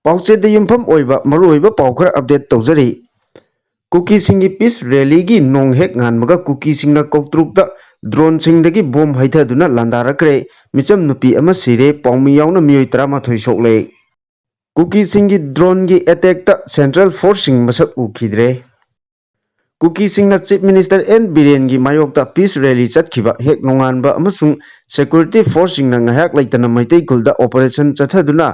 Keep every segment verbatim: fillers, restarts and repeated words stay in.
ꯄꯥꯎꯆꯦꯗ ꯌꯨꯝꯐꯝ ꯑꯣꯏꯕ ꯃꯔꯨꯑꯣꯏꯕ ꯄꯥꯎ ꯈꯔ ꯑꯞꯗꯦꯠ ꯇꯧꯖꯔꯤ꯫ ꯀꯨꯀꯤꯁꯤꯡꯒꯤ ꯄꯤꯁ ꯔꯦꯂꯤꯒꯤ ꯅꯣꯡ ꯍꯦꯛ ꯉꯥꯟꯕꯒ ꯀꯨꯀꯤꯁꯤꯡꯅ ꯀꯧꯇ꯭ꯔꯨꯛꯇ ꯗ꯭ꯔꯣꯟꯁꯤꯡꯗꯒꯤ ꯕꯣꯝ ꯍꯩꯊꯗꯨꯅ ꯂꯥꯟꯗꯥꯔꯛꯈ꯭ꯔꯦ꯫ ꯃꯤꯆꯝ ꯅꯨꯄꯤ ꯑꯃ ꯁꯤꯔꯦ, ꯄꯥꯎꯃꯤ ꯌꯥꯎꯅ ꯃꯤꯑꯣꯏ ꯇꯔꯥꯃꯥꯊꯣꯏ ꯁꯣꯛꯂꯦ꯫ ꯀꯨꯀꯤꯁꯤꯡꯒꯤ ꯗ꯭ꯔꯣꯟꯒꯤ ꯑꯦꯇꯦꯛꯇ ꯁꯦꯟꯇ꯭ꯔꯦꯜ ꯐꯣꯔꯁꯁꯤꯡ ꯃꯁꯛ ꯎꯈꯤꯗ꯭ꯔꯦ꯫ ꯀꯨꯀꯤꯁꯤꯡꯅ ꯆꯤꯐ ꯃꯤꯅꯤꯁꯇꯔ ꯑꯦꯟ ꯕꯤꯔꯦꯟꯒꯤ ꯃꯥꯌꯣꯛꯇ ꯄꯤꯁ ꯔꯦꯂꯤ ꯆꯠꯈꯤꯕ ꯍꯦꯛ ꯅꯣꯡꯉꯥꯟꯕ ꯑꯃꯁꯨꯡ ꯁꯦꯀ꯭ꯌꯨꯔꯤꯇꯤ ꯐꯣꯔꯁꯁꯤꯡꯅ ꯉꯥꯏꯍꯥꯛ ꯂꯩꯇꯅ ꯃꯩꯇꯩ ꯈꯨꯜꯗ ꯑꯣꯄꯔꯦꯁꯟ ꯆꯠꯊꯗꯨꯅ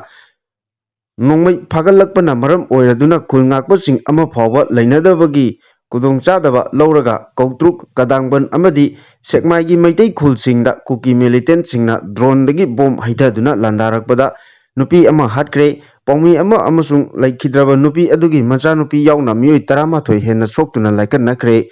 ꯅꯣꯡꯃꯩ ꯐꯥꯒꯠꯂꯛꯄꯅ ꯃꯔꯝ ꯑꯣꯏꯔꯗꯨꯅ ꯈꯨꯜ ꯉꯥꯛꯄꯁꯤꯡ ꯑꯃ ꯐꯥꯎꯕ ꯂꯩꯅꯗꯕꯒꯤ ꯈꯨꯗꯣꯡꯆꯥꯗꯕ ꯂꯧꯔꯒ ꯀꯧꯇ꯭ꯔꯨꯛ, ꯀꯗꯥꯡꯕꯟ ꯑꯃꯗꯤ ꯁꯦꯛꯃꯥꯏꯒꯤ ꯃꯩꯇꯩ ꯈꯨꯜꯁꯤꯡꯗ ꯀꯨꯀꯤ ꯃꯤꯂꯤꯇꯦꯟꯠꯁꯤꯡꯅ ꯗ꯭ꯔꯣꯟꯗꯒꯤ ꯕꯣꯝ ꯍꯩꯊꯗꯨꯅ ꯂꯥꯟꯗꯥꯔꯛꯄꯗ ꯅꯨꯄꯤ ꯑꯃ ꯍꯥꯠꯈ꯭ꯔꯦ꯫ ꯄꯥꯎꯃꯤ ꯑꯃ ꯑꯃꯁꯨꯡ ꯂꯩꯈꯤꯗ꯭ꯔꯕ ꯅꯨꯄꯤ ꯑꯗꯨꯒꯤ ꯃꯆꯥꯅꯨꯄꯤ ꯌꯥꯎꯅ ꯃꯤꯑꯣꯏ ꯇꯔꯥꯃꯥꯊꯣꯏ ꯍꯦꯟꯅ ꯁꯣꯛꯇꯨꯅ ꯂꯥꯏꯀꯠꯅꯈ꯭ꯔꯦ꯫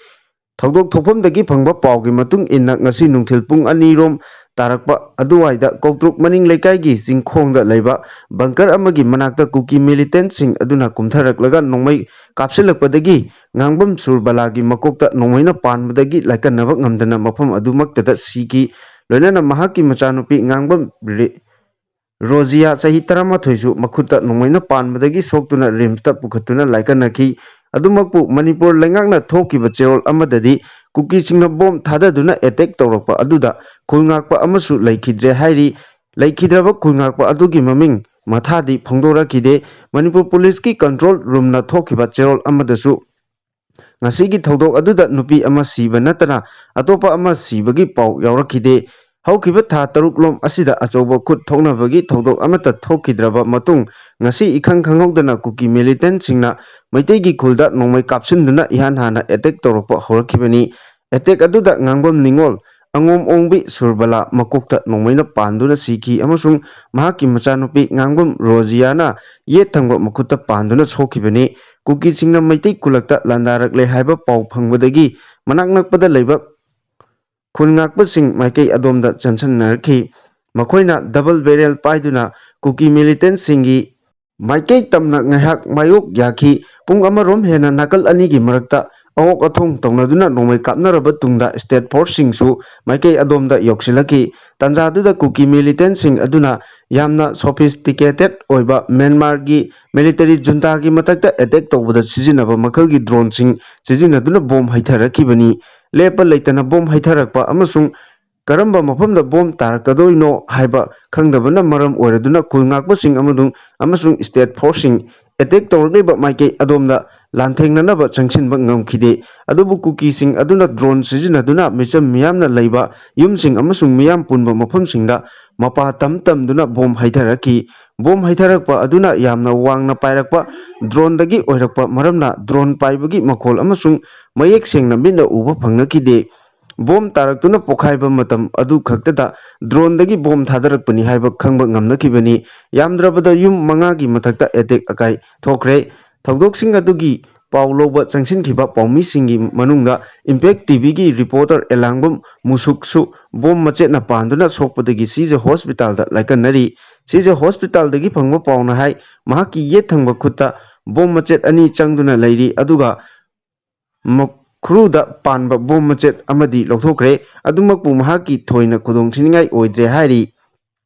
ꯊꯧꯗꯣꯛ ꯊꯣꯛꯐꯝꯗꯒꯤ ꯐꯪꯕ ꯄꯥꯎꯒꯤ ꯃꯇꯨꯡ ꯏꯟꯅ, ꯉꯁꯤ ꯅꯨꯡꯊꯤꯜ ꯄꯨꯡ ꯑꯅꯤ ꯔꯣꯝ ꯇꯥꯔꯛꯄ ꯑꯗꯨꯋꯥꯏꯗ ꯀꯧꯇ꯭ꯔꯨꯛ ꯃꯅꯤꯡ ꯂꯩꯀꯥꯏꯒꯤ ꯆꯤꯡꯈꯣꯡꯗ ꯂꯩꯕ ꯕꯪꯀꯔ ꯑꯃꯒꯤ ꯃꯅꯥꯛꯇ ꯀꯨꯀꯤ ꯃꯤꯂꯤꯇꯦꯟꯠꯁꯤꯡ ꯑꯗꯨꯅ ꯀꯨꯝꯊꯔꯛꯂꯒ ꯅꯣꯡꯃꯩ ꯀꯥꯞꯁꯤꯜꯂꯛꯄꯗꯒꯤ ꯉꯥꯡꯕꯝ ꯁꯨꯔꯕꯂꯥꯒꯤ ꯃꯀꯣꯛꯇ ꯅꯣꯡꯃꯩꯅ ꯄꯥꯟꯕꯗꯒꯤ ꯂꯥꯏꯀꯠꯅꯕ ꯉꯝꯗꯅ ꯃꯐꯝ ꯑꯗꯨꯃꯛꯇꯗ ꯁꯤꯈꯤ꯫ ꯂꯣꯏꯅꯅ ꯃꯍꯥꯛꯀꯤ ꯃꯆꯥꯅꯨꯄꯤ ꯉꯥꯡꯕꯝ ꯔꯦ-, ꯔꯣꯖꯤꯌꯥ, ꯆꯍꯤ ꯇꯔꯥꯃꯥꯊꯣꯏꯁꯨ, ꯃꯈꯨꯠꯇ ꯅꯣꯡꯃꯩꯅ ꯄꯥꯟꯕꯗꯒꯤ ꯁꯣꯛꯇꯨꯅ ꯔꯤꯝꯁꯇ ꯄꯨꯈꯠꯇꯨꯅ ꯂꯥꯏꯀꯠꯅꯈꯤ꯫ ꯑꯗꯨꯃꯛꯄꯨ ꯃꯅꯤꯄꯨꯔ ꯂꯩꯉꯥꯛꯅ ꯊꯣꯛꯈꯤꯕ ꯆꯦꯔꯣꯜ ꯑꯃꯗꯗꯤ ꯀꯨꯀꯤꯁꯤꯡꯅ ꯕꯣꯝ ꯊꯥꯗꯗꯨꯅ ꯑꯦꯇꯦꯛ ꯇꯧꯔꯛꯄ ꯑꯗꯨꯗ ꯈꯨꯜ ꯉꯥꯛꯄ ꯑꯃꯁꯨ ꯂꯩꯈꯤꯗ꯭ꯔꯦ ꯍꯥꯏꯔꯤ꯫ ꯂꯩꯈꯤꯗ꯭ꯔꯕ ꯈꯨꯜ ꯉꯥꯛꯄ ꯑꯗꯨꯒꯤ ꯃꯃꯤꯡ ꯃꯊꯥꯗꯤ ꯐꯣꯡꯗꯣꯔꯛꯈꯤꯗꯦ꯫ ꯃꯅꯤꯄꯨꯔ ꯄꯨꯂꯤꯁꯀꯤ ꯀꯟꯇ꯭ꯔꯣꯜ ꯔꯨꯝꯅ ꯊꯣꯛꯈꯤꯕ ꯆꯦꯔꯣꯜ ꯑꯃꯗꯁꯨ ꯉꯁꯤꯒꯤ ꯊꯧꯗꯣꯛ ꯑꯗꯨꯗ ꯅꯨꯄꯤ ꯑꯃ ꯁꯤꯕ ꯅꯠꯇꯅ ꯑꯇꯣꯞꯄ ꯑꯃ ꯁꯤꯕꯒꯤ ꯄꯥꯎ ꯌꯥꯎꯔꯛꯈꯤꯗꯦ꯫ ꯍꯧꯈꯤꯕ ꯊꯥ ꯇꯔꯨꯛ ꯂꯣꯝ ꯑꯁꯤꯗ ꯑꯆꯧꯕ ꯈꯨꯠ ꯊꯣꯛꯅꯕꯒꯤ ꯊꯧꯗꯣꯛ ꯑꯃꯠꯇ ꯊꯣꯛꯈꯤꯗ꯭ꯔꯕ ꯃꯇꯨꯡ, ꯉꯁꯤ ꯏꯈꯪ ꯈꯪꯍꯧꯗꯅ ꯀꯨꯀꯤ ꯃꯤꯂꯤꯇꯦꯟꯠꯁꯤꯡꯅ ꯃꯩꯇꯩꯒꯤ ꯈꯨꯜꯗ ꯅꯣꯡꯃꯩ ꯀꯥꯞꯁꯤꯟꯗꯨꯅ ꯏꯍꯥꯟ ꯍꯥꯟꯅ ꯑꯦꯇꯦꯛ ꯇꯧꯔꯛꯄ ꯍꯧꯔꯛꯈꯤꯕꯅꯤ꯫ ꯑꯦꯇꯦꯛ ꯑꯗꯨꯗ ꯉꯥꯡꯕꯝ ꯅꯤꯉꯣꯜ ꯑꯉꯣꯝ ꯑꯣꯡꯕꯤ ꯁꯨꯔꯕꯂꯥ ꯃꯀꯣꯛꯇ ꯅꯣꯡꯃꯩꯅ ꯄꯥꯟꯗꯨꯅ ꯁꯤꯈꯤ ꯑꯃꯁꯨꯡ ꯃꯍꯥꯛꯀꯤ ꯃꯆꯥꯅꯨꯄꯤ ꯉꯥꯡꯕꯝ ꯔꯣꯖꯤꯌꯥꯅ ꯌꯦꯠ ꯊꯪꯕ ꯃꯈꯨꯠꯇ ꯄꯥꯟꯗꯨꯅ ꯁꯣꯛꯈꯤꯕꯅꯤ꯫ ꯀꯨꯀꯤꯁꯤꯡꯅ ꯃꯩꯇꯩ ꯈꯨꯜꯂꯛꯇ ꯂꯥꯟꯗꯥꯔꯛꯂꯦ ꯍꯥꯏꯕ ꯄꯥꯎ ꯐꯪꯕꯗꯒꯤ ꯃꯅꯥꯛ ꯅꯛꯄꯗ ꯂꯩꯕ ꯈꯨꯜ ꯉꯥꯛꯄꯁꯤꯡ ꯃꯥꯏꯀꯩ ꯑꯗꯣꯝꯗ ꯆꯪꯁꯤꯟꯅꯔꯛꯈꯤ꯫ ꯃꯈꯣꯏꯅ ꯗꯕꯜ ꯕꯦꯔꯦꯜ ꯄꯥꯏꯗꯨꯅ ꯀꯨꯀꯤ ꯃꯤꯂꯤꯇꯦꯟꯠꯁꯤꯡꯒꯤ ꯃꯥꯏꯀꯩ ꯇꯝꯅ ꯉꯥꯏꯍꯥꯛ ꯃꯥꯌꯣꯛ ꯌꯥꯈꯤ꯫ ꯄꯨꯡ ꯑꯃꯔꯣꯝ ꯍꯦꯟꯅ ꯅꯥꯀꯜ ꯑꯅꯤꯒꯤ ꯃꯔꯛꯇ ꯑꯋꯣꯛ ꯑꯊꯣꯡ ꯇꯧꯅꯗꯨꯅ ꯅꯣꯡꯃꯩ ꯀꯥꯞꯅꯔꯕ ꯇꯨꯡꯗ state forceꯁꯤꯡꯁꯨ ꯃꯥꯏꯀꯩ ꯑꯗꯣꯝꯗ ꯌꯧꯁꯤꯜꯂꯛꯈꯤ꯫ ꯇꯥꯟꯖꯥꯗꯨꯗ ꯀꯨꯀꯤ militantꯁꯤꯡ ꯑꯗꯨꯅ ꯌꯥꯝꯅ sophisticated ꯑꯣꯏꯕ ꯃ꯭ꯌꯥꯟꯃꯥꯔꯒꯤ military juntaꯒꯤ ꯃꯊꯛꯇ attack ꯇꯧꯕꯗ ꯁꯤꯖꯤꯟꯅꯕ ꯃꯈꯜꯒꯤ droneꯁꯤꯡ ꯁꯤꯖꯤꯟꯅꯗꯨꯅ ꯕꯣꯝ ꯍꯩꯊꯔꯛꯈꯤꯕꯅꯤ꯫ ꯂꯦꯞꯄ ꯂꯩꯇꯅ ꯕꯣꯝ ꯍꯩꯊꯔꯛꯄ ꯑꯃꯁꯨꯡ ꯀꯔꯝꯕ ꯃꯐꯝꯗ ꯕꯣꯝ ꯇꯥꯔꯛꯀꯗꯣꯏꯅꯣ ꯍꯥꯏꯕ ꯈꯪꯗꯕꯅ ꯃꯔꯝ ꯑꯣꯏꯔꯗꯨꯅ ꯈꯨꯜ ꯉꯥꯛꯄꯁꯤꯡ ꯑꯃꯁꯨꯡ, ꯑꯃꯁꯨꯡ state forceꯁꯤꯡ attack ꯇꯧꯔꯛꯂꯤꯕ ꯃꯥꯏꯀꯩ ꯑꯗꯣꯝꯗ ꯂꯥꯟꯊꯦꯡꯅꯅꯕ ꯆꯪꯁꯤꯟꯕ ꯉꯝꯈꯤꯗꯦ꯫ ꯑꯗꯨꯕꯨ ꯀꯨꯀꯤꯁꯤꯡ ꯑꯗꯨꯅ drone ꯁꯤꯖꯤꯟꯅꯗꯨꯅ ꯃꯤꯆꯝ ꯃꯤꯌꯥꯝꯅ ꯂꯩꯕ ꯌꯨꯝꯁꯤꯡ ꯑꯃꯁꯨꯡ ꯃꯤꯌꯥꯝ ꯄꯨꯟꯕ ꯃꯐꯝꯁꯤꯡꯗ ꯃꯄꯥ ꯇꯝ ꯇꯝꯗꯨꯅ ꯕꯣꯝ ꯍꯩꯊꯔꯛꯈꯤ꯫ ꯕꯣꯝ ꯍꯩꯊꯔꯛꯄ ꯑꯗꯨꯅ ꯌꯥꯝꯅ ꯋꯥꯡꯅ ꯄꯥꯏꯔꯛꯄ droneꯗꯒꯤ ꯑꯣꯏꯔꯛꯄ ꯃꯔꯝꯅ drone ꯄꯥꯏꯕꯒꯤ ꯃꯈꯣꯜ ꯑꯃꯁꯨꯡ ꯃꯌꯦꯛ ꯁꯦꯡꯅ ꯃꯤꯠꯅ ꯎꯕ ꯐꯪꯅꯈꯤꯗꯦ꯫ ꯕꯣꯝ ꯇꯥꯔꯛꯇꯨꯅ ꯄꯣꯈꯥꯏꯕ ꯃꯇꯝ ꯑꯗꯨ ꯈꯛꯇꯗ droneꯗꯒꯤ ꯕꯣꯝ ꯊꯥꯗꯔꯛꯄꯅꯤ ꯍꯥꯏꯕ ꯈꯪꯕ ꯉꯝꯅꯈꯤꯕꯅꯤ꯫ ꯌꯥꯝꯗ꯭ꯔꯕꯗ ꯌꯨꯝ ꯃꯉꯥꯒꯤ ꯃꯊꯛꯇ attack ꯑꯀꯥꯏ ꯊꯣꯛꯈ꯭ꯔꯦ꯫ ꯊꯧꯗꯣꯛꯁꯤꯡ ꯑꯗꯨꯒꯤ ꯄꯥꯎ ꯂꯧꯕ ꯆꯪꯁꯤꯟꯈꯤꯕ ꯄꯥꯎꯃꯤꯁꯤꯡꯒꯤ ꯃꯅꯨꯡꯗ Impact TVꯒꯤ reporter ꯑꯦꯂꯥꯡꯕꯝ ꯃꯨꯁꯨꯛꯁꯨ ꯕꯣꯝ ꯃꯆꯦꯠꯅ ꯄꯥꯟꯗꯨꯅ ꯁꯣꯛꯄꯗꯒꯤ ꯁꯤꯖ hospitalꯗ ꯂꯥꯏꯀꯠꯅꯔꯤ꯫ ꯁꯤꯖ hospitalꯗꯒꯤ ꯐꯪꯕ ꯄꯥꯎꯅ ꯍꯥꯏ, ꯃꯍꯥꯛꯀꯤ ꯌꯦꯠ ꯊꯪꯕ ꯈꯨꯠꯇ ꯕꯣꯝ ꯃꯆꯦꯠ ꯑꯅꯤ ꯆꯪꯗꯨꯅ ꯂꯩꯔꯤ, ꯑꯗꯨꯒ ꯃꯈ꯭ꯔꯨꯗ ꯄꯥꯟꯕ ꯕꯣꯝ ꯃꯆꯦꯠ ꯑꯃꯗꯤ ꯂꯧꯊꯣꯛꯈ꯭ꯔꯦ꯫ ꯑꯗꯨꯃꯛꯄꯨ ꯃꯍꯥꯛꯀꯤ ꯊꯣꯏꯅ ꯈꯨꯗꯣꯡꯊꯤꯅꯤꯡꯉꯥꯏ ꯑꯣꯏꯗ꯭ꯔꯦ ꯍꯥꯏꯔꯤ꯫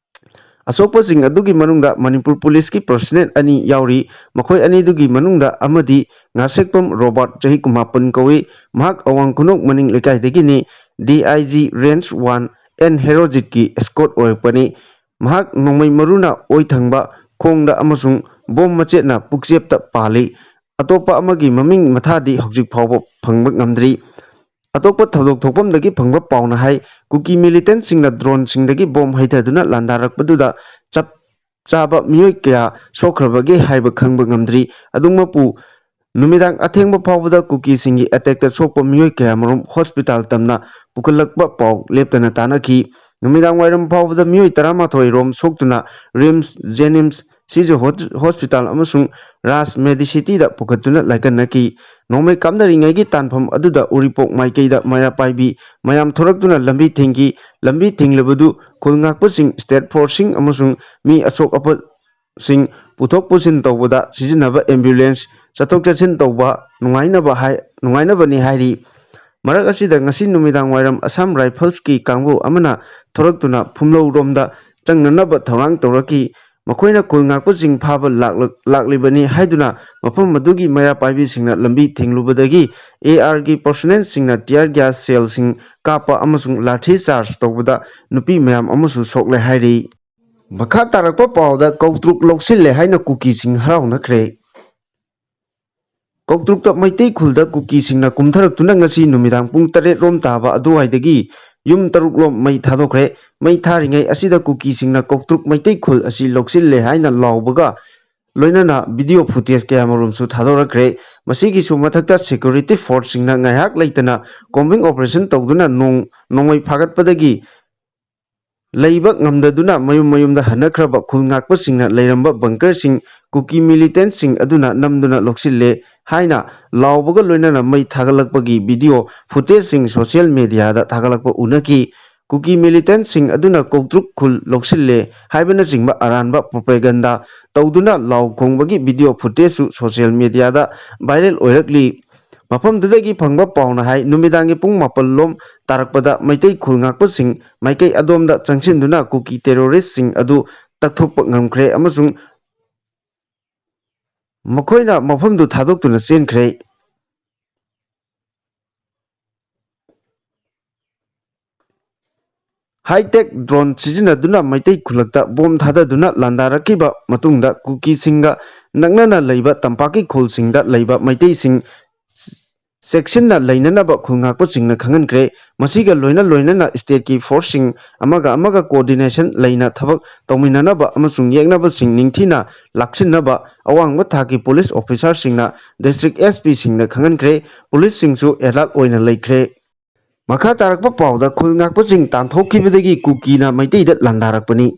ꯑꯁꯣꯛꯄꯁꯤꯡ ꯑꯗꯨꯒꯤ ꯃꯅꯨꯡꯗ ꯃꯅꯤꯄꯨꯔ ꯄꯨꯂꯤꯁꯀꯤ personnel ꯑꯅꯤ ꯌꯥꯎꯔꯤ꯫ ꯃꯈꯣꯏ ꯑꯅꯤꯗꯨꯒꯤ ꯃꯅꯨꯡꯗ ꯑꯃꯗꯤ ꯉꯥꯁꯦꯛꯄꯝ ꯔꯣꯕꯥꯔꯠ, ꯆꯍꯤ ꯀꯨꯟꯃꯥꯄꯟ ꯀꯧꯏ꯫ ꯃꯍꯥꯛ ꯑꯋꯥꯡ ꯈꯨꯅꯧ ꯃꯅꯤꯡ ꯂꯩꯀꯥꯏꯗꯒꯤꯅꯤ꯫ DIG Range One ꯑꯦꯟ ꯍꯦꯔꯣꯖꯤꯠꯀꯤ escort ꯑꯣꯏꯔꯛꯄꯅꯤ꯫ ꯃꯍꯥꯛ ꯅꯣꯡꯃꯩ ꯃꯔꯨꯅ ꯑꯣꯏ ꯊꯪꯕ ꯈꯣꯡꯗ ꯑꯃꯁꯨꯡ ꯕꯣꯝ ꯃꯆꯦꯠꯅ ꯄꯨꯛꯆꯦꯞꯇ ꯄꯥꯜꯂꯤ꯫ ꯑꯇꯣꯞꯄ ꯑꯃꯒꯤ ꯃꯃꯤꯡ ꯃꯊꯥꯗꯤ ꯍꯧꯖꯤꯛ ꯐꯥꯎꯕ ꯐꯪꯕ ꯉꯝꯗ꯭ꯔꯤ꯫ ꯑꯇꯣꯞꯄ ꯊꯧꯗꯣꯛ ꯊꯣꯛꯐꯝꯗꯒꯤ ꯐꯪꯕ ꯄꯥꯎꯅ ꯍꯥꯏ, ꯀꯨꯀꯤ militantꯁꯤꯡꯅ droneꯁꯤꯡꯗꯒꯤ ꯕꯣꯝ ꯍꯩꯊꯗꯨꯅ ꯂꯥꯟꯗꯥꯔꯛꯄꯗꯨꯗ ꯆꯞ ꯆꯥꯕ ꯃꯤꯑꯣꯏ ꯀꯌꯥ ꯁꯣꯛꯈ꯭ꯔꯕꯒꯦ ꯍꯥꯏꯕ ꯈꯪꯕ ꯉꯝꯗ꯭ꯔꯤ꯫ ꯑꯗꯨꯃꯛꯄꯨ ꯅꯨꯃꯤꯗꯥꯡ ꯑꯊꯦꯡꯕ ꯐꯥꯎꯕꯗ ꯀꯨꯀꯤꯁꯤꯡꯒꯤ attackꯇ ꯁꯣꯛꯄ ꯃꯤꯑꯣꯏ ꯀꯌꯥꯃꯔꯨꯝ hospital ꯇꯝꯅ ꯄꯨꯈꯠꯂꯛꯄ ꯄꯥꯎ ꯂꯦꯞꯇꯅ ꯇꯥꯅꯈꯤ꯫ ꯅꯨꯃꯤꯗꯥꯡ ꯋꯥꯏꯔꯝ ꯐꯥꯎꯕꯗ ꯃꯤꯑꯣꯏ ꯇꯔꯥꯃꯥꯊꯣꯏ ꯔꯣꯝ ꯁꯣꯛꯇꯨꯅ RIMS, JNIMS, ꯁꯤꯖ ꯍꯣ-, hospital ꯑꯃꯁꯨꯡ ꯔꯥꯖ ꯃꯦꯗꯤꯁꯤꯇꯤꯗ ꯄꯨꯈꯠꯇꯨꯅ ꯂꯥꯏꯀꯠꯅꯈꯤ꯫ ꯅꯣꯡꯃꯩ ꯀꯥꯞꯅꯔꯤꯉꯩꯒꯤ ꯇꯥꯟꯐꯝ ꯑꯗꯨꯗ ꯎꯔꯤꯄꯣꯛ ꯃꯥꯏꯀꯩꯗ ꯃꯩꯔꯥ ꯄꯥꯏꯕꯤ ꯃꯌꯥꯝ ꯊꯣꯔꯛꯇꯨꯅ ꯂꯝꯕꯤ ꯊꯤꯡꯈꯤ꯫ ꯂꯝꯕꯤ ꯊꯤꯡꯂꯕꯗꯨ ꯈꯨꯜ ꯉꯥꯛꯄꯁꯤꯡ, state forceꯁꯤꯡ ꯑꯃꯁꯨꯡ ꯃꯤ ꯑꯁꯣꯛ ꯑꯄꯟꯁꯤꯡ ꯄꯨꯊꯣꯛ ꯄꯨꯁꯤꯟ ꯇꯧꯕꯗ ꯁꯤꯖꯤꯟꯅꯕ ambulance ꯆꯠꯊꯣꯛ ꯆꯠꯁꯤꯟ ꯇꯧꯕ ꯅꯨꯡꯉꯥꯏꯅꯕ ꯍꯥꯏ-, ꯅꯨꯡꯉꯥꯏꯅꯕꯅꯤ ꯍꯥꯏꯔꯤ꯫ ꯃꯔꯛ ꯑꯁꯤꯗ ꯉꯁꯤ ꯅꯨꯃꯤꯗꯥꯡ ꯋꯥꯏꯔꯝ ꯑꯁꯥꯝ ꯔꯥꯏꯐꯜꯁꯀꯤ ꯀꯥꯡꯕꯨ ꯑꯃꯅ ꯊꯣꯔꯛꯇꯨꯅ ꯐꯨꯝꯂꯧꯔꯣꯝꯗ ꯆꯪꯅꯅꯕ ꯊꯧꯔꯥꯡ ꯇꯧꯔꯛꯈꯤ꯫ ꯃꯈꯣꯏꯅ ꯈꯨꯜ ꯉꯥꯛꯄꯁꯤꯡ ꯐꯥꯕ ꯂꯥꯛꯂ-, ꯂꯥꯛꯂꯤꯕꯅꯤ ꯍꯥꯏꯗꯨꯅ ꯃꯐꯝ ꯑꯗꯨꯒꯤ ꯃꯩꯔꯥ ꯄꯥꯏꯕꯤꯁꯤꯡꯅ ꯂꯝꯕꯤ ꯊꯤꯡꯂꯨꯕꯗꯒꯤ ꯑꯦ ꯑꯥꯔꯒꯤ ꯄꯔꯁꯣꯅꯦꯜꯁꯤꯡꯅ tear gas shellꯁꯤꯡ ꯀꯥꯞꯄ ꯑꯃꯁꯨꯡ ꯂꯥꯊꯤ ꯆꯥꯔꯖ ꯇꯧꯕꯗ ꯅꯨꯄꯤ ꯃꯌꯥꯝ ꯑꯃꯁꯨ ꯁꯣꯛꯂꯦ ꯍꯥꯏꯔꯤ꯫ ꯃꯈꯥ ꯇꯥꯔꯛꯄ ꯄꯥꯎꯗ ꯀꯧꯇ꯭ꯔꯨꯛ ꯂꯧꯁꯤꯜꯂꯦ ꯍꯥꯏꯅ ꯀꯨꯀꯤꯁꯤꯡ ꯍꯔꯥꯎꯅꯈ꯭ꯔꯦ꯫ ꯀꯧꯇ꯭ꯔꯨꯛꯇ ꯃꯩꯇꯩ ꯈꯨꯜꯗ ꯀꯨꯀꯤꯁꯤꯡꯅ ꯀꯨꯝꯊꯔꯛꯇꯨꯅ ꯉꯁꯤ ꯅꯨꯃꯤꯗꯥꯡ ꯄꯨꯡ ꯇꯔꯦꯠ ꯔꯣꯝ ꯇꯥꯕ ꯑꯗꯨꯋꯥꯏꯗꯒꯤ ꯌꯨꯝ ꯇꯔꯨꯛ ꯂꯣꯝ ꯃꯩ ꯊꯥꯗꯣꯛꯈ꯭ꯔꯦ꯫ ꯃꯩ ꯊꯥꯔꯤꯉꯩ ꯑꯁꯤꯗ ꯀꯨꯀꯤꯁꯤꯡꯅ ꯀꯧꯇ꯭ꯔꯨꯛ ꯃꯩꯇꯩ ꯈꯨꯜ ꯑꯁꯤ ꯂꯧꯁꯤꯜꯂꯦ ꯍꯥꯏꯅ ꯂꯥꯎꯕꯒ ꯂꯣꯏꯅꯅ video footage ꯀꯌꯥꯃꯔꯨꯝꯁꯨ ꯊꯥꯗꯣꯔꯛꯈ꯭ꯔꯦ꯫ ꯃꯁꯤꯒꯤꯁꯨ ꯃꯊꯛꯇ security forceꯁꯤꯡꯅ ꯉꯥꯏꯍꯥꯛ ꯂꯩꯇꯅ combing operation ꯇꯧꯗꯨꯅ ꯅꯣꯡ-, ꯅꯣꯡꯃꯩ ꯐꯥꯒꯠꯄꯗꯒꯤ ꯂꯩꯕ ꯉꯝꯗꯗꯨꯅ ꯃꯌꯨꯝ ꯃꯌꯨꯝꯗ ꯍꯟꯅꯈ꯭ꯔꯕ ꯈꯨꯜ ꯉꯥꯛꯄꯁꯤꯡꯅ ꯂꯩꯔꯝꯕ bunkerꯁꯤꯡ ꯀꯨꯀꯤ militantꯁꯤꯡ ꯑꯗꯨꯅ ꯅꯝꯗꯨꯅ ꯂꯧꯁꯤꯜꯂꯦ ꯍꯥꯏꯅ ꯂꯥꯎꯕꯒ ꯂꯣꯏꯅꯅ ꯃꯩ ꯊꯥꯒꯠꯂꯛꯄꯒꯤ video footageꯁꯤꯡ social mediaꯗ ꯊꯥꯒꯠꯂꯛꯄ ꯎꯅꯈꯤ꯫ ꯀꯨꯀꯤ militantꯁꯤꯡ ꯑꯗꯨꯅ ꯀꯧꯇ꯭ꯔꯨꯛ ꯈꯨꯜ ꯂꯧꯁꯤꯜꯂꯦ ꯍꯥꯏꯕꯅꯆꯤꯡꯕ ꯑꯔꯥꯟꯕ propaganda ꯇꯧꯗꯨꯅ ꯂꯥꯎ ꯈꯣꯡꯕꯒꯤ video footageꯁꯨ social mediaꯗ viral ꯑꯣꯏꯔꯛꯂꯤ꯫ ꯃꯐꯝꯗꯨꯗꯒꯤ ꯐꯪꯕ ꯄꯥꯎꯅ ꯍꯥꯏ, ꯅꯨꯃꯤꯗꯥꯡꯒꯤ ꯄꯨꯡ ꯃꯥꯄꯜ ꯂꯣꯝ ꯇꯥꯔꯛꯄꯗ ꯃꯩꯇꯩ ꯈꯨꯜ ꯉꯥꯛꯄꯁꯤꯡ ꯃꯥꯏꯀꯩ ꯑꯗꯣꯝꯗ ꯆꯪꯁꯤꯟꯗꯨꯅ ꯀꯨꯀꯤ terroristꯁꯤꯡ ꯑꯗꯨ ꯇꯛꯊꯣꯛꯄ ꯉꯝꯈ꯭ꯔꯦ ꯑꯃꯁꯨꯡ ꯃꯈꯣꯏꯅ ꯃꯐꯝꯗꯨ ꯊꯥꯗꯣꯛꯇꯨꯅ ꯆꯦꯟꯈ꯭ꯔꯦ꯫ High-tech drone ꯁꯤꯖꯤꯟꯅꯗꯨꯅ ꯃꯩꯇꯩ ꯈꯨꯜꯂꯛꯇ ꯕꯣꯝ ꯊꯥꯗꯗꯨꯅ ꯂꯥꯟꯗꯥꯔꯛꯈꯤꯕ ꯃꯇꯨꯡꯗ ꯀꯨꯀꯤꯁꯤꯡꯒ ꯅꯛꯅꯅ ꯂꯩꯕ ꯇꯝꯄꯥꯛꯀꯤ ꯈꯨꯜꯁꯤꯡꯗ ꯂꯩꯕ ꯃꯩꯇꯩꯁꯤꯡ ꯆꯦꯛꯁꯤꯟꯅ ꯂꯩꯅꯅꯕ ꯈꯨꯜ ꯉꯥꯛꯄꯁꯤꯡꯅ ꯈꯪꯍꯟꯈ꯭ꯔꯦ꯫ ꯃꯁꯤꯒ ꯂꯣꯏꯅ ꯂꯣꯏꯅꯅ stateꯀꯤ forceꯁꯤꯡ ꯑꯃꯒ ꯑꯃꯒ coordination ꯂꯩꯅ ꯊꯕꯛ ꯇꯧꯃꯤꯟꯅꯅꯕ ꯑꯃꯁꯨꯡ ꯌꯦꯛꯅꯕꯁꯤꯡ ꯅꯤꯡꯊꯤꯅ ꯂꯥꯛꯁꯤꯟꯅꯕ ꯑꯋꯥꯡꯕ ꯊꯥꯛꯀꯤ police officerꯁꯤꯡꯅ district S Pꯁꯤꯡꯗ ꯈꯪꯍꯟꯈ꯭ꯔꯦ꯫ Policeꯁꯤꯡꯁꯨ alert ꯑꯣꯏꯅ ꯂꯩꯈ꯭ꯔꯦ꯫ ꯃꯈꯥ ꯇꯥꯔꯛꯄ ꯄꯥꯎꯗ ꯈꯨꯜ ꯉꯥꯛꯄꯁꯤꯡ ꯇꯥꯟꯊꯣꯛꯈꯤꯕꯗꯒꯤ ꯀꯨꯀꯤꯅ ꯃꯩꯇꯩꯗ ꯂꯥꯟꯗꯥꯔꯛꯄꯅꯤ꯫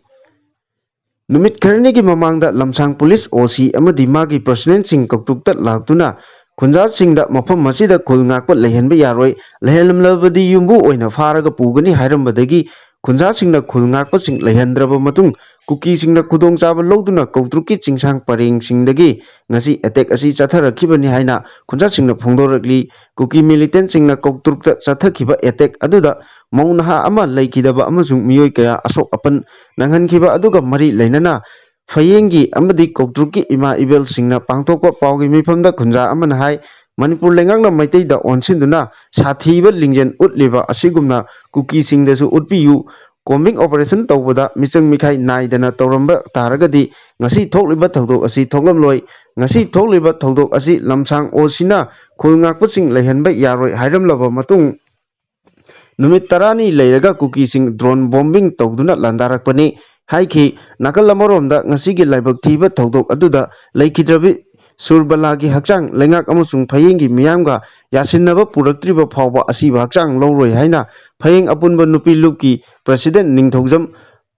ꯅꯨꯃꯤꯠ ꯈꯔꯅꯤꯒꯤ ꯃꯃꯥꯡꯗ ꯂꯝꯁꯥꯡ police O C ꯑꯃꯗꯤ ꯃꯥꯒꯤ personnelꯁꯤꯡ ꯀꯧꯇ꯭ꯔꯨꯛꯇ ꯂꯥꯛꯇꯨꯅ ꯈꯨꯟꯖꯥꯁꯤꯡꯗ ꯃꯐꯝ ꯑꯁꯤꯗ ꯈꯨꯜ ꯉꯥꯛꯄ ꯂꯩꯍꯟꯕ ꯌꯥꯔꯣꯏ, ꯂꯩꯍꯜꯂꯝꯂꯕꯗꯤ ꯌꯨꯝꯕꯨ ꯑꯣꯏꯅ ꯐꯥꯔꯒ ꯄꯨꯒꯅꯤ ꯍꯥꯏꯔꯝꯕꯗꯒꯤ ꯈꯨꯟꯖꯥꯁꯤꯡꯅ ꯈꯨꯜ ꯉꯥꯛꯄꯁꯤꯡ ꯂꯩꯍꯟꯗ꯭ꯔꯕ ꯃꯇꯨꯡ ꯀꯨꯀꯤꯁꯤꯡꯅ ꯈꯨꯗꯣꯡꯆꯥꯕ ꯂꯧꯗꯨꯅ ꯀꯧꯇ꯭ꯔꯨꯛꯀꯤ ꯆꯤꯡꯁꯥꯡ ꯄꯔꯦꯡꯁꯤꯡꯗꯒꯤ ꯉꯁꯤ ꯑꯦꯇꯦꯛ ꯑꯁꯤ ꯆꯠꯊꯔꯛꯈꯤꯕꯅꯤ ꯍꯥꯏꯅ ꯈꯨꯟꯖꯥꯁꯤꯡꯅ ꯐꯣꯡꯗꯣꯔꯛꯂꯤ꯫ ꯀꯨꯀꯤ ꯃꯤꯂꯤꯇꯦꯟꯁꯤꯡꯅ ꯀꯧꯇ꯭ꯔꯨꯛꯇ ꯆꯠꯊꯈꯤꯕ ꯑꯦꯇꯦꯛ ꯑꯗꯨꯗ ꯃꯧ ꯅꯍꯥ ꯑꯃ ꯂꯩꯈꯤꯗꯕ ꯑꯃꯁꯨꯡ ꯃꯤꯑꯣꯏ ꯀꯌꯥ ꯑꯁꯣꯛ ꯑꯄꯟ ꯅꯪꯍꯟꯈꯤꯕ ꯑꯗꯨꯒ ꯃꯔꯤ ꯂꯩꯅꯅ ꯐꯌꯦꯡꯒꯤ ꯑꯃꯗꯤ ꯀꯧꯇ꯭ꯔꯨꯛꯀꯤ ꯏꯃꯥ ꯏꯕꯦꯜꯁꯤꯡꯅ ꯄꯥꯡꯊꯣꯛꯄ ꯄꯥꯎꯒꯤ ꯃꯤꯐꯝꯗ ꯈꯨꯟꯖꯥ ꯑꯃꯅ ꯍꯥꯏ, ꯃꯅꯤꯄꯨꯔ ꯂꯩꯉꯥꯛꯅ ꯃꯩꯇꯩꯗ ꯑꯣꯟꯁꯤꯟꯗꯨꯅ ꯁꯥꯊꯤꯕ ꯂꯤꯡꯖꯦꯜ ꯎꯠꯂꯤꯕ ꯑꯁꯤꯒꯨꯝꯅ ꯀꯨꯀꯤꯁꯤꯡꯗꯁꯨ ꯎꯠꯄꯤꯌꯨ꯫ ꯀꯣꯝꯕꯤꯡ ꯑꯣꯄꯔꯦꯁꯟ ꯇꯧꯕꯗ ꯃꯤꯆꯪ ꯃꯤꯈꯥꯏ ꯅꯥꯏꯗꯅ ꯇꯧꯔꯝꯕ ꯇꯥꯔꯒꯗꯤ ꯉꯁꯤ ꯊꯣꯛꯂꯤꯕ ꯊꯧꯗꯣꯛ ꯑꯁꯤ ꯊꯣꯛꯂꯝꯂꯣꯏ꯫ ꯉꯁꯤ ꯊꯣꯛꯂꯤꯕ ꯊꯧꯗꯣꯛ ꯑꯁꯤ ꯂꯝꯁꯥꯡ ꯑꯣꯁꯤꯅ ꯈꯨꯜ ꯉꯥꯛꯄꯁꯤꯡ ꯂꯩꯍꯟꯕ ꯌꯥꯔꯣꯏ ꯍꯥꯏꯔꯝꯂꯕ ꯃꯇꯨꯡ ꯅꯨꯃꯤꯠ ꯇꯔꯥꯅꯤ ꯂꯩꯔꯒ ꯀꯨꯀꯤꯁꯤꯡ ꯗ꯭ꯔꯣꯟ ꯕꯣꯝꯕꯤꯡ ꯇꯧꯗꯨꯅ ꯂꯥꯟꯗꯥꯔꯛꯄꯅꯤ ꯍꯥꯏꯈꯤ꯫ ꯅꯥꯀꯜ ꯑꯃꯔꯣꯝꯗ ꯉꯁꯤꯒꯤ ꯂꯥꯏꯕꯛ ꯊꯤꯕ ꯊꯧꯗꯣꯛ ꯑꯗꯨꯗ ꯂꯩꯈꯤꯗ꯭ꯔꯕꯤ ꯁꯨꯔꯕꯂꯥꯒꯤ ꯍꯛꯆꯥꯡ ꯂꯩꯉꯥꯛ ꯑꯃꯁꯨꯡ ꯐꯌꯦꯡꯒꯤ ꯃꯤꯌꯥꯝꯒ ꯌꯥꯁꯤꯟꯅꯕ ꯄꯨꯔꯛꯇ꯭ꯔꯤꯕ ꯐꯥꯎꯕ ꯑꯁꯤꯕ ꯍꯛꯆꯥꯡ ꯂꯧꯔꯣꯏ ꯍꯥꯏꯅ ꯐꯌꯦꯡ ꯑꯄꯨꯟꯕ ꯅꯨꯄꯤ ꯂꯨꯞꯀꯤ ꯄ꯭ꯔꯁꯤꯗꯦꯟ ꯅꯤꯡꯊꯧꯖꯝ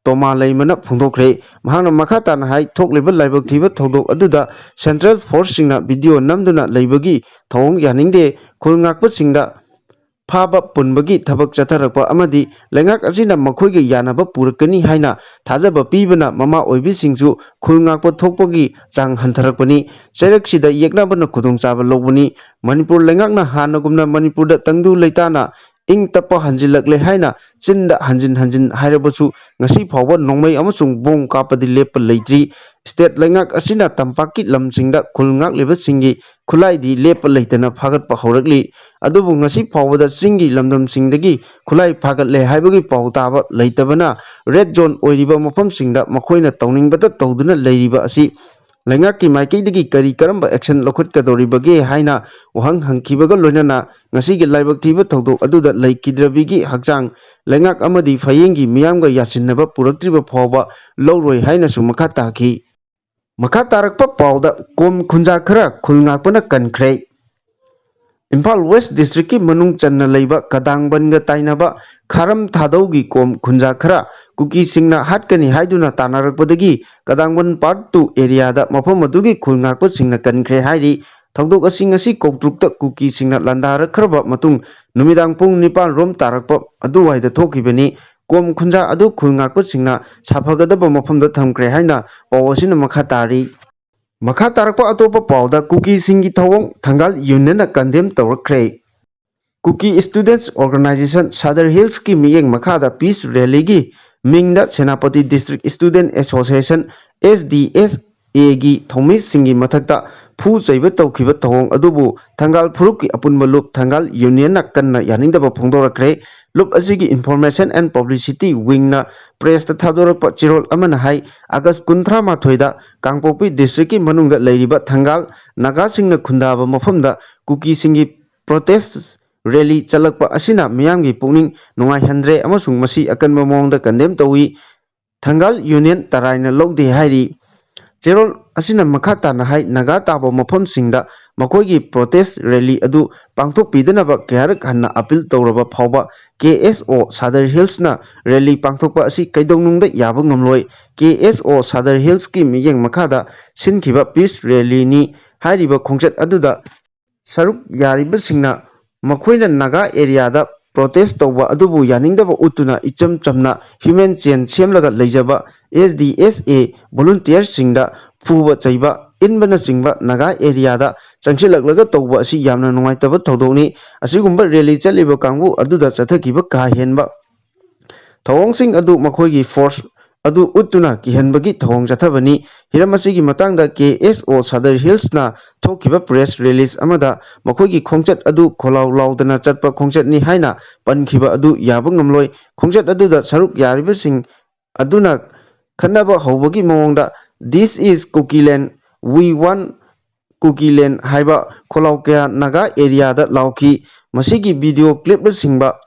ꯇꯣꯃꯥ ꯂꯩꯃꯅ ꯐꯣꯡꯗꯣꯛꯈ꯭ꯔꯦ꯫ ꯃꯍꯥꯛꯅ ꯃꯈꯥ ꯇꯥꯅ ꯍꯥꯏ, ꯊꯣꯛꯂꯤꯕ ꯂꯥꯏꯕꯛ ꯊꯤꯕ ꯊꯧꯗꯣꯛ ꯑꯗꯨꯗ ꯁꯦꯟꯇ꯭ꯔꯦꯜ ꯐꯣꯔꯁꯁꯤꯡꯅ ꯚꯤꯗꯤꯑꯣ ꯅꯝꯗꯨꯅ ꯂꯩꯕꯒꯤ ꯊꯧꯑꯣꯡ ꯌꯥꯅꯤꯡꯗꯦ꯫ ꯈꯨꯜ ꯉꯥꯛꯄꯁꯤꯡꯗ ꯐꯥꯕ ꯄꯨꯟꯕꯒꯤ ꯊꯕꯛ ꯆꯠꯊꯔꯛꯄ ꯑꯃꯗꯤ ꯂꯩꯉꯥꯛ ꯑꯁꯤꯅ ꯃꯈꯣꯏꯒ ꯌꯥꯅꯕ ꯄꯨꯔꯛꯀꯅꯤ ꯍꯥꯏꯅ ꯊꯥꯖꯕ ꯄꯤꯕꯅ ꯃꯃꯥ ꯑꯣꯏꯕꯤꯁꯤꯡꯁꯨ ꯈꯨꯜ ꯉꯥꯛꯄ ꯊꯣꯛꯄꯒꯤ ꯆꯥꯡ ꯍꯟꯊꯔꯛꯄꯅꯤ꯫ ꯆꯩꯔꯛꯁꯤꯗ ꯌꯦꯛꯅꯕꯅ ꯈꯨꯗꯣꯡꯆꯥꯕ ꯂꯧꯕꯅꯤ꯫ ꯃꯅꯤꯄꯨꯔ ꯂꯩꯉꯥꯛꯅ ꯍꯥꯟꯅꯒꯨꯝꯅ ꯃꯅꯤꯄꯨꯔꯗ ꯇꯪꯗꯨ ꯂꯩꯇꯥꯅ ꯏꯪ ꯇꯞꯄ ꯍꯟꯖꯤꯜꯂꯛꯂꯦ ꯍꯥꯏꯅ ꯆꯤꯟꯗ ꯍꯟꯖꯤꯟ ꯍꯟꯖꯤꯟ ꯍꯥꯏꯔꯕꯁꯨ ꯉꯁꯤ ꯐꯥꯎꯕ ꯅꯣꯡꯃꯩ ꯑꯃꯁꯨꯡ ꯕꯣꯝ ꯀꯥꯞꯄꯗꯤ ꯂꯦꯞꯄ ꯂꯩꯇ꯭ꯔꯤ꯫ ꯁ꯭ꯇꯦꯠ ꯂꯩꯉꯥꯛ ꯑꯁꯤꯅ ꯇꯝꯄꯥꯛꯀꯤ ꯂꯝꯁꯤꯡꯗ ꯈꯨꯜ ꯉꯥꯛꯂꯤꯕꯁꯤꯡꯒꯤ ꯈꯨꯠꯂꯥꯏꯗꯤ ꯂꯦꯞꯄ ꯂꯩꯇꯅ ꯐꯥꯒꯠꯄ ꯍꯧꯔꯛꯂꯤ꯫ ꯑꯗꯨꯕꯨ ꯉꯁꯤ ꯐꯥꯎꯕꯗ ꯆꯤꯡꯒꯤ ꯂꯝꯗꯝꯁꯤꯡꯗꯒꯤ ꯈꯨꯠꯂꯥꯏ ꯐꯥꯒꯠꯂꯦ ꯍꯥꯏꯕꯒꯤ ꯄꯥꯎ ꯇꯥꯕ ꯂꯩꯇꯕꯅ ꯔꯦꯗ ꯖꯣꯟ ꯑꯣꯏꯔꯤꯕ ꯃꯐꯝꯁꯤꯡꯗ ꯃꯈꯣꯏꯅ ꯇꯧꯅꯤꯡꯕꯇ ꯇꯧꯗꯨꯅ ꯂꯩꯔꯤꯕ ꯑꯁꯤ ꯂꯩꯉꯥꯛꯀꯤ ꯃꯥꯏꯀꯩꯗꯒꯤ ꯀꯔꯤ ꯀꯔꯝꯕ ꯑꯦꯛꯁꯟ ꯂꯧꯈꯠꯀꯗꯧꯔꯤꯕꯒꯦ ꯍꯥꯏꯅ ꯋꯥꯍꯪ ꯍꯪꯈꯤꯕꯒ ꯂꯣꯏꯅꯅ ꯉꯁꯤꯒꯤ ꯂꯥꯏꯕꯛ ꯊꯤꯕ ꯊꯧꯗꯣꯛ ꯑꯗꯨꯗ ꯂꯩꯈꯤꯗ꯭ꯔꯕꯤꯒꯤ ꯍꯛꯆꯥꯡ ꯂꯩꯉꯥꯛ ꯑꯃꯗꯤ ꯐꯌꯦꯡꯒꯤ ꯃꯤꯌꯥꯝꯒ ꯌꯥꯁꯤꯟꯅꯕ ꯄꯨꯔꯛꯇ꯭ꯔꯤꯕ ꯐꯥꯎꯕ ꯂꯧꯔꯣꯏ ꯍꯥꯏꯅꯁꯨ ꯃꯈꯥ ꯇꯥꯈꯤ꯫ ꯃꯈꯥ ꯇꯥꯔꯛꯄ ꯄꯥꯎꯗ ꯀꯣꯝ ꯈꯨꯟꯖꯥ ꯈꯔ ꯈꯨꯜ ꯉꯥꯛꯄꯅ ꯀꯟꯈ꯭ꯔꯦ꯫ ꯏꯝꯐꯥꯜ ꯋꯦꯁ ꯗꯤꯁꯇ꯭ꯔꯤꯛꯀꯤ ꯃꯅꯨꯡ ꯆꯟꯅ ꯂꯩꯕ ꯀꯗꯥꯡꯕꯟꯒ ꯇꯥꯏꯅꯕ ꯈꯥꯔꯝ ꯊꯥꯗꯧꯒꯤ ꯀꯣꯝ ꯈꯨꯟꯖꯥ ꯈꯔ ꯀꯨꯀꯤꯁꯤꯡꯅ ꯍꯥꯠꯀꯅꯤ ꯍꯥꯏꯗꯨꯅ ꯇꯥꯟꯅꯔꯛꯄꯗꯒꯤ ꯀꯗꯥꯡꯕꯟ ꯄꯥꯔꯠ ꯇꯨ ꯑꯦꯔꯤꯌꯥꯗ ꯃꯐꯝ ꯑꯗꯨꯒꯤ ꯈꯨꯜ ꯉꯥꯛꯄꯁꯤꯡꯅ ꯀꯟꯈ꯭ꯔꯦ ꯍꯥꯏꯔꯤ꯫ ꯊꯧꯗꯣꯛ ꯑꯁꯤ ꯉꯁꯤ ꯀꯧꯇ꯭ꯔꯨꯛꯇ ꯀꯨꯀꯤꯁꯤꯡꯅ ꯂꯥꯟꯗꯥꯔꯛꯈ꯭ꯔꯕ ꯃꯇꯨꯡ ꯅꯨꯃꯤꯗꯥꯡ ꯄꯨꯡ ꯅꯤꯄꯥꯟ ꯔꯣꯝ ꯇꯥꯔꯛꯄ ꯑꯗꯨꯋꯥꯏꯗ ꯊꯣꯛꯈꯤꯕꯅꯤ꯫ ꯀꯣꯝ ꯈꯨꯟꯖꯥ ꯑꯗꯨ ꯈꯨꯜ ꯉꯥꯛꯄꯁꯤꯡꯅ ꯁꯥꯐꯒꯗꯕ ꯃꯐꯝꯗ ꯊꯝꯈ꯭ꯔꯦ ꯍꯥꯏꯅ ꯄꯥꯎ ꯑꯁꯤꯅ ꯃꯈꯥ ꯇꯥꯔꯤ꯫ ꯃꯈꯥ ꯇꯥꯔꯛꯄ ꯑꯇꯣꯞꯄ ꯄꯥꯎꯗ ꯀꯨꯀꯤꯁꯤꯡꯒꯤ ꯊꯧꯑꯣꯡ ꯊꯪꯒꯥꯜ ꯌꯨꯅꯤꯌꯟꯅ ꯀꯟꯗꯦꯝ ꯇꯧꯔꯛꯈ꯭ꯔꯦ꯫ ꯀꯨꯀꯤ ꯁ꯭ꯇꯨꯗꯦꯟꯠꯁ ꯑꯣꯔꯒꯅꯥꯏꯖꯦꯁꯟ ꯁꯥꯗꯔ ꯍꯤꯜꯁꯀꯤ ꯃꯤꯠꯌꯦꯡ ꯃꯈꯥꯗ ꯄꯤꯁ ꯔꯦꯂꯤꯒꯤ ꯃꯤꯡꯗ Senapati district student association, S D S ꯑꯦꯒꯤ ꯊꯧꯃꯤꯁꯤꯡꯒꯤ ꯃꯊꯛꯇ ꯐꯨ ꯆꯩꯕ ꯇꯧꯈꯤꯕ ꯊꯧꯑꯣꯡ ꯑꯗꯨꯕꯨ ꯊꯪꯒꯥꯜ ꯐꯨꯔꯨꯞꯀꯤ ꯑꯄꯨꯟꯕ ꯂꯨꯞ ꯊꯪꯒꯥꯜ ꯌꯨꯅꯤꯌꯟꯅ ꯀꯟꯅ ꯌꯥꯅꯤꯡꯗꯕ ꯐꯣꯡꯗꯣꯔꯛꯈ꯭ꯔꯦ꯫ ꯂꯨꯞ ꯑꯁꯤꯒꯤ ꯏꯟꯐꯣꯔꯃꯦꯁꯟ ꯑꯦꯟ ꯄꯕ꯭ꯂꯤꯁꯤꯇꯤ ꯋꯤꯡꯅ ꯄ꯭ꯔꯦꯁꯇ ꯊꯥꯗꯣꯔꯛꯄ ꯆꯦꯔꯣꯜ ꯑꯃꯅ ꯍꯥꯏ, ꯑꯥꯒꯁ ꯀꯨꯟꯊ꯭ꯔꯥ ꯃꯥꯊꯣꯏꯗ ꯀꯥꯡꯄꯣꯛꯄꯤ ꯗꯤꯁꯇ꯭ꯔꯤꯛꯀꯤ ꯃꯅꯨꯡꯗ ꯂꯩꯔꯤꯕ ꯊꯪꯒꯥꯜ ꯅꯥꯒꯥꯁꯤꯡꯅ ꯈꯨꯟꯗꯥꯕ ꯃꯐꯝꯗ ꯀꯨꯀꯤꯁꯤꯡꯒꯤ ꯄ꯭ꯔꯣꯇꯦꯁ ꯔꯦꯂꯤ ꯆꯠꯂꯛꯄ ꯑꯁꯤꯅ ꯃꯤꯌꯥꯝꯒꯤ ꯄꯨꯛꯅꯤꯡ ꯅꯨꯡꯉꯥꯏꯍꯟꯗ꯭ꯔꯦ ꯑꯃꯁꯨꯡ ꯃꯁꯤ ꯑꯀꯟꯕ ꯃꯑꯣꯡꯗ ꯀꯟꯗꯦꯝ ꯇꯧꯏ꯫ ꯊꯪꯒꯥꯜ ꯌꯨꯅꯤꯌꯟ ꯇꯔꯥꯏꯅ ꯂꯧꯗꯦ ꯍꯥꯏꯔꯤ꯫ ꯆꯦꯔꯣꯜ ꯑꯁꯤꯅ ꯃꯈꯥ ꯇꯥꯅ ꯍꯥꯏ, ꯅꯥꯒꯥ ꯇꯥꯕ ꯃꯐꯝꯁꯤꯡꯗ ꯃꯈꯣꯏꯒꯤ ꯄ꯭ꯔꯣꯇꯦꯁ ꯔꯦꯂꯤ ꯑꯗꯨ ꯄꯥꯡꯊꯣꯛꯄꯤꯗꯅꯕ ꯀꯌꯥꯔꯛ ꯍꯟꯅ ꯑꯄꯤꯜ ꯇꯧꯔꯕ ꯐꯥꯎꯕ ꯀꯦ ꯑꯦꯁ ꯑꯣ ꯁꯥꯗꯔ ꯍꯤꯜꯁꯅ ꯔꯦꯂꯤ ꯄꯥꯡꯊꯣꯛꯄ ꯑꯁꯤ ꯀꯩꯗꯧꯅꯨꯡꯗ ꯌꯥꯕ ꯉꯝꯂꯣꯏ꯫ ꯀꯦ ꯑꯦꯁ ꯑꯣ ꯁꯥꯗꯔ ꯍꯤꯜꯁꯀꯤ ꯃꯤꯠꯌꯦꯡ ꯃꯈꯥꯗ ꯁꯤꯟꯈꯤꯕ ꯄꯤꯁ ꯔꯦꯂꯤꯅꯤ꯫ ꯍꯥꯏꯔꯤꯕ ꯈꯣꯡꯆꯠ ꯑꯗꯨꯗ ꯁꯔꯨꯛ ꯌꯥꯔꯤꯕꯁꯤꯡꯅ ꯃꯈꯣꯏꯅ ꯅꯥꯒꯥ ꯑꯦꯔꯤꯌꯥꯗ ꯄ꯭ꯔꯣꯇꯦꯁ ꯇꯧꯕ ꯑꯗꯨꯕꯨ ꯌꯥꯅꯤꯡꯗꯕ ꯎꯠꯇꯨꯅ ꯏꯆꯝ ꯆꯝꯅ ꯍ꯭ꯌꯨꯃꯦꯟ ꯆꯦꯟ ꯁꯦꯝꯂꯒ ꯂꯩꯖꯕ ꯑꯦꯁ ꯗꯤ ꯑꯦꯁ ꯑꯦ ꯚꯣꯂꯨꯟꯇꯤꯌꯔꯁꯤꯡꯗ ꯐꯨꯕ ꯆꯩꯕ ꯏꯟꯕꯅꯆꯤꯡꯕ ꯅꯥꯒꯥ ꯑꯦꯔꯤꯌꯥꯗ ꯆꯪꯁꯤꯜꯂꯛꯂꯒ ꯇꯧꯕ ꯑꯁꯤ ꯌꯥꯝꯅ ꯅꯨꯡꯉꯥꯏꯇꯕ ꯊꯧꯗꯣꯛꯅꯤ꯫ ꯑꯁꯤꯒꯨꯝꯕ ꯔꯦꯂꯤ ꯆꯠꯂꯤꯕ ꯀꯥꯡꯕꯨ ꯑꯗꯨꯗ ꯆꯠꯊꯈꯤꯕ ꯀꯥ ꯍꯦꯟꯕ ꯊꯧꯑꯣꯡꯁꯤꯡ ꯑꯗꯨ ꯃꯈꯣꯏꯒꯤ ꯐꯣꯔꯁ ꯑꯗꯨ ꯎꯠꯇꯨꯅ ꯀꯤꯍꯟꯕꯒꯤ ꯊꯧꯑꯣꯡ ꯆꯠꯊꯕꯅꯤ꯫ ꯍꯤꯔꯝ ꯑꯁꯤꯒꯤ ꯃꯇꯥꯡꯗ ꯀꯦ ꯑꯦꯁ ꯑꯣ ꯁꯥꯗꯔ ꯍꯤꯜꯁꯅ ꯊꯣꯛꯈꯤꯕ ꯄ꯭ꯔꯦꯁ ꯔꯤꯂꯤꯖ ꯑꯃꯗ ꯃꯈꯣꯏꯒꯤ ꯈꯣꯡꯆꯠ ꯑꯗꯨ ꯈꯣꯜꯂꯥꯎ ꯂꯥꯎꯗꯅ ꯆꯠꯄ ꯈꯣꯡꯆꯠꯅꯤ ꯍꯥꯏꯅ ꯄꯟꯈꯤꯕ ꯑꯗꯨ ꯌꯥꯕ ꯉꯝꯂꯣꯏ꯫ ꯈꯣꯡꯆꯠ ꯑꯗꯨꯗ ꯁꯔꯨꯛ ꯌꯥꯔꯤꯕꯁꯤꯡ ꯑꯗꯨꯅ ꯈꯠꯅꯕ ꯍꯧꯕꯒꯤ ꯃꯑꯣꯡꯗ "This is Kukiland, we want Kukiland" ꯍꯥꯏꯕ ꯈꯣꯜꯂꯥꯎ ꯀꯌꯥ ꯅꯥꯒꯥ ꯑꯦꯔꯤꯌꯥꯗ ꯂꯥꯎꯈꯤ꯫ ꯃꯁꯤꯒꯤ ꯚꯤꯗꯤꯑꯣ ꯀ꯭ꯂꯤꯞꯅꯆꯤꯡꯕ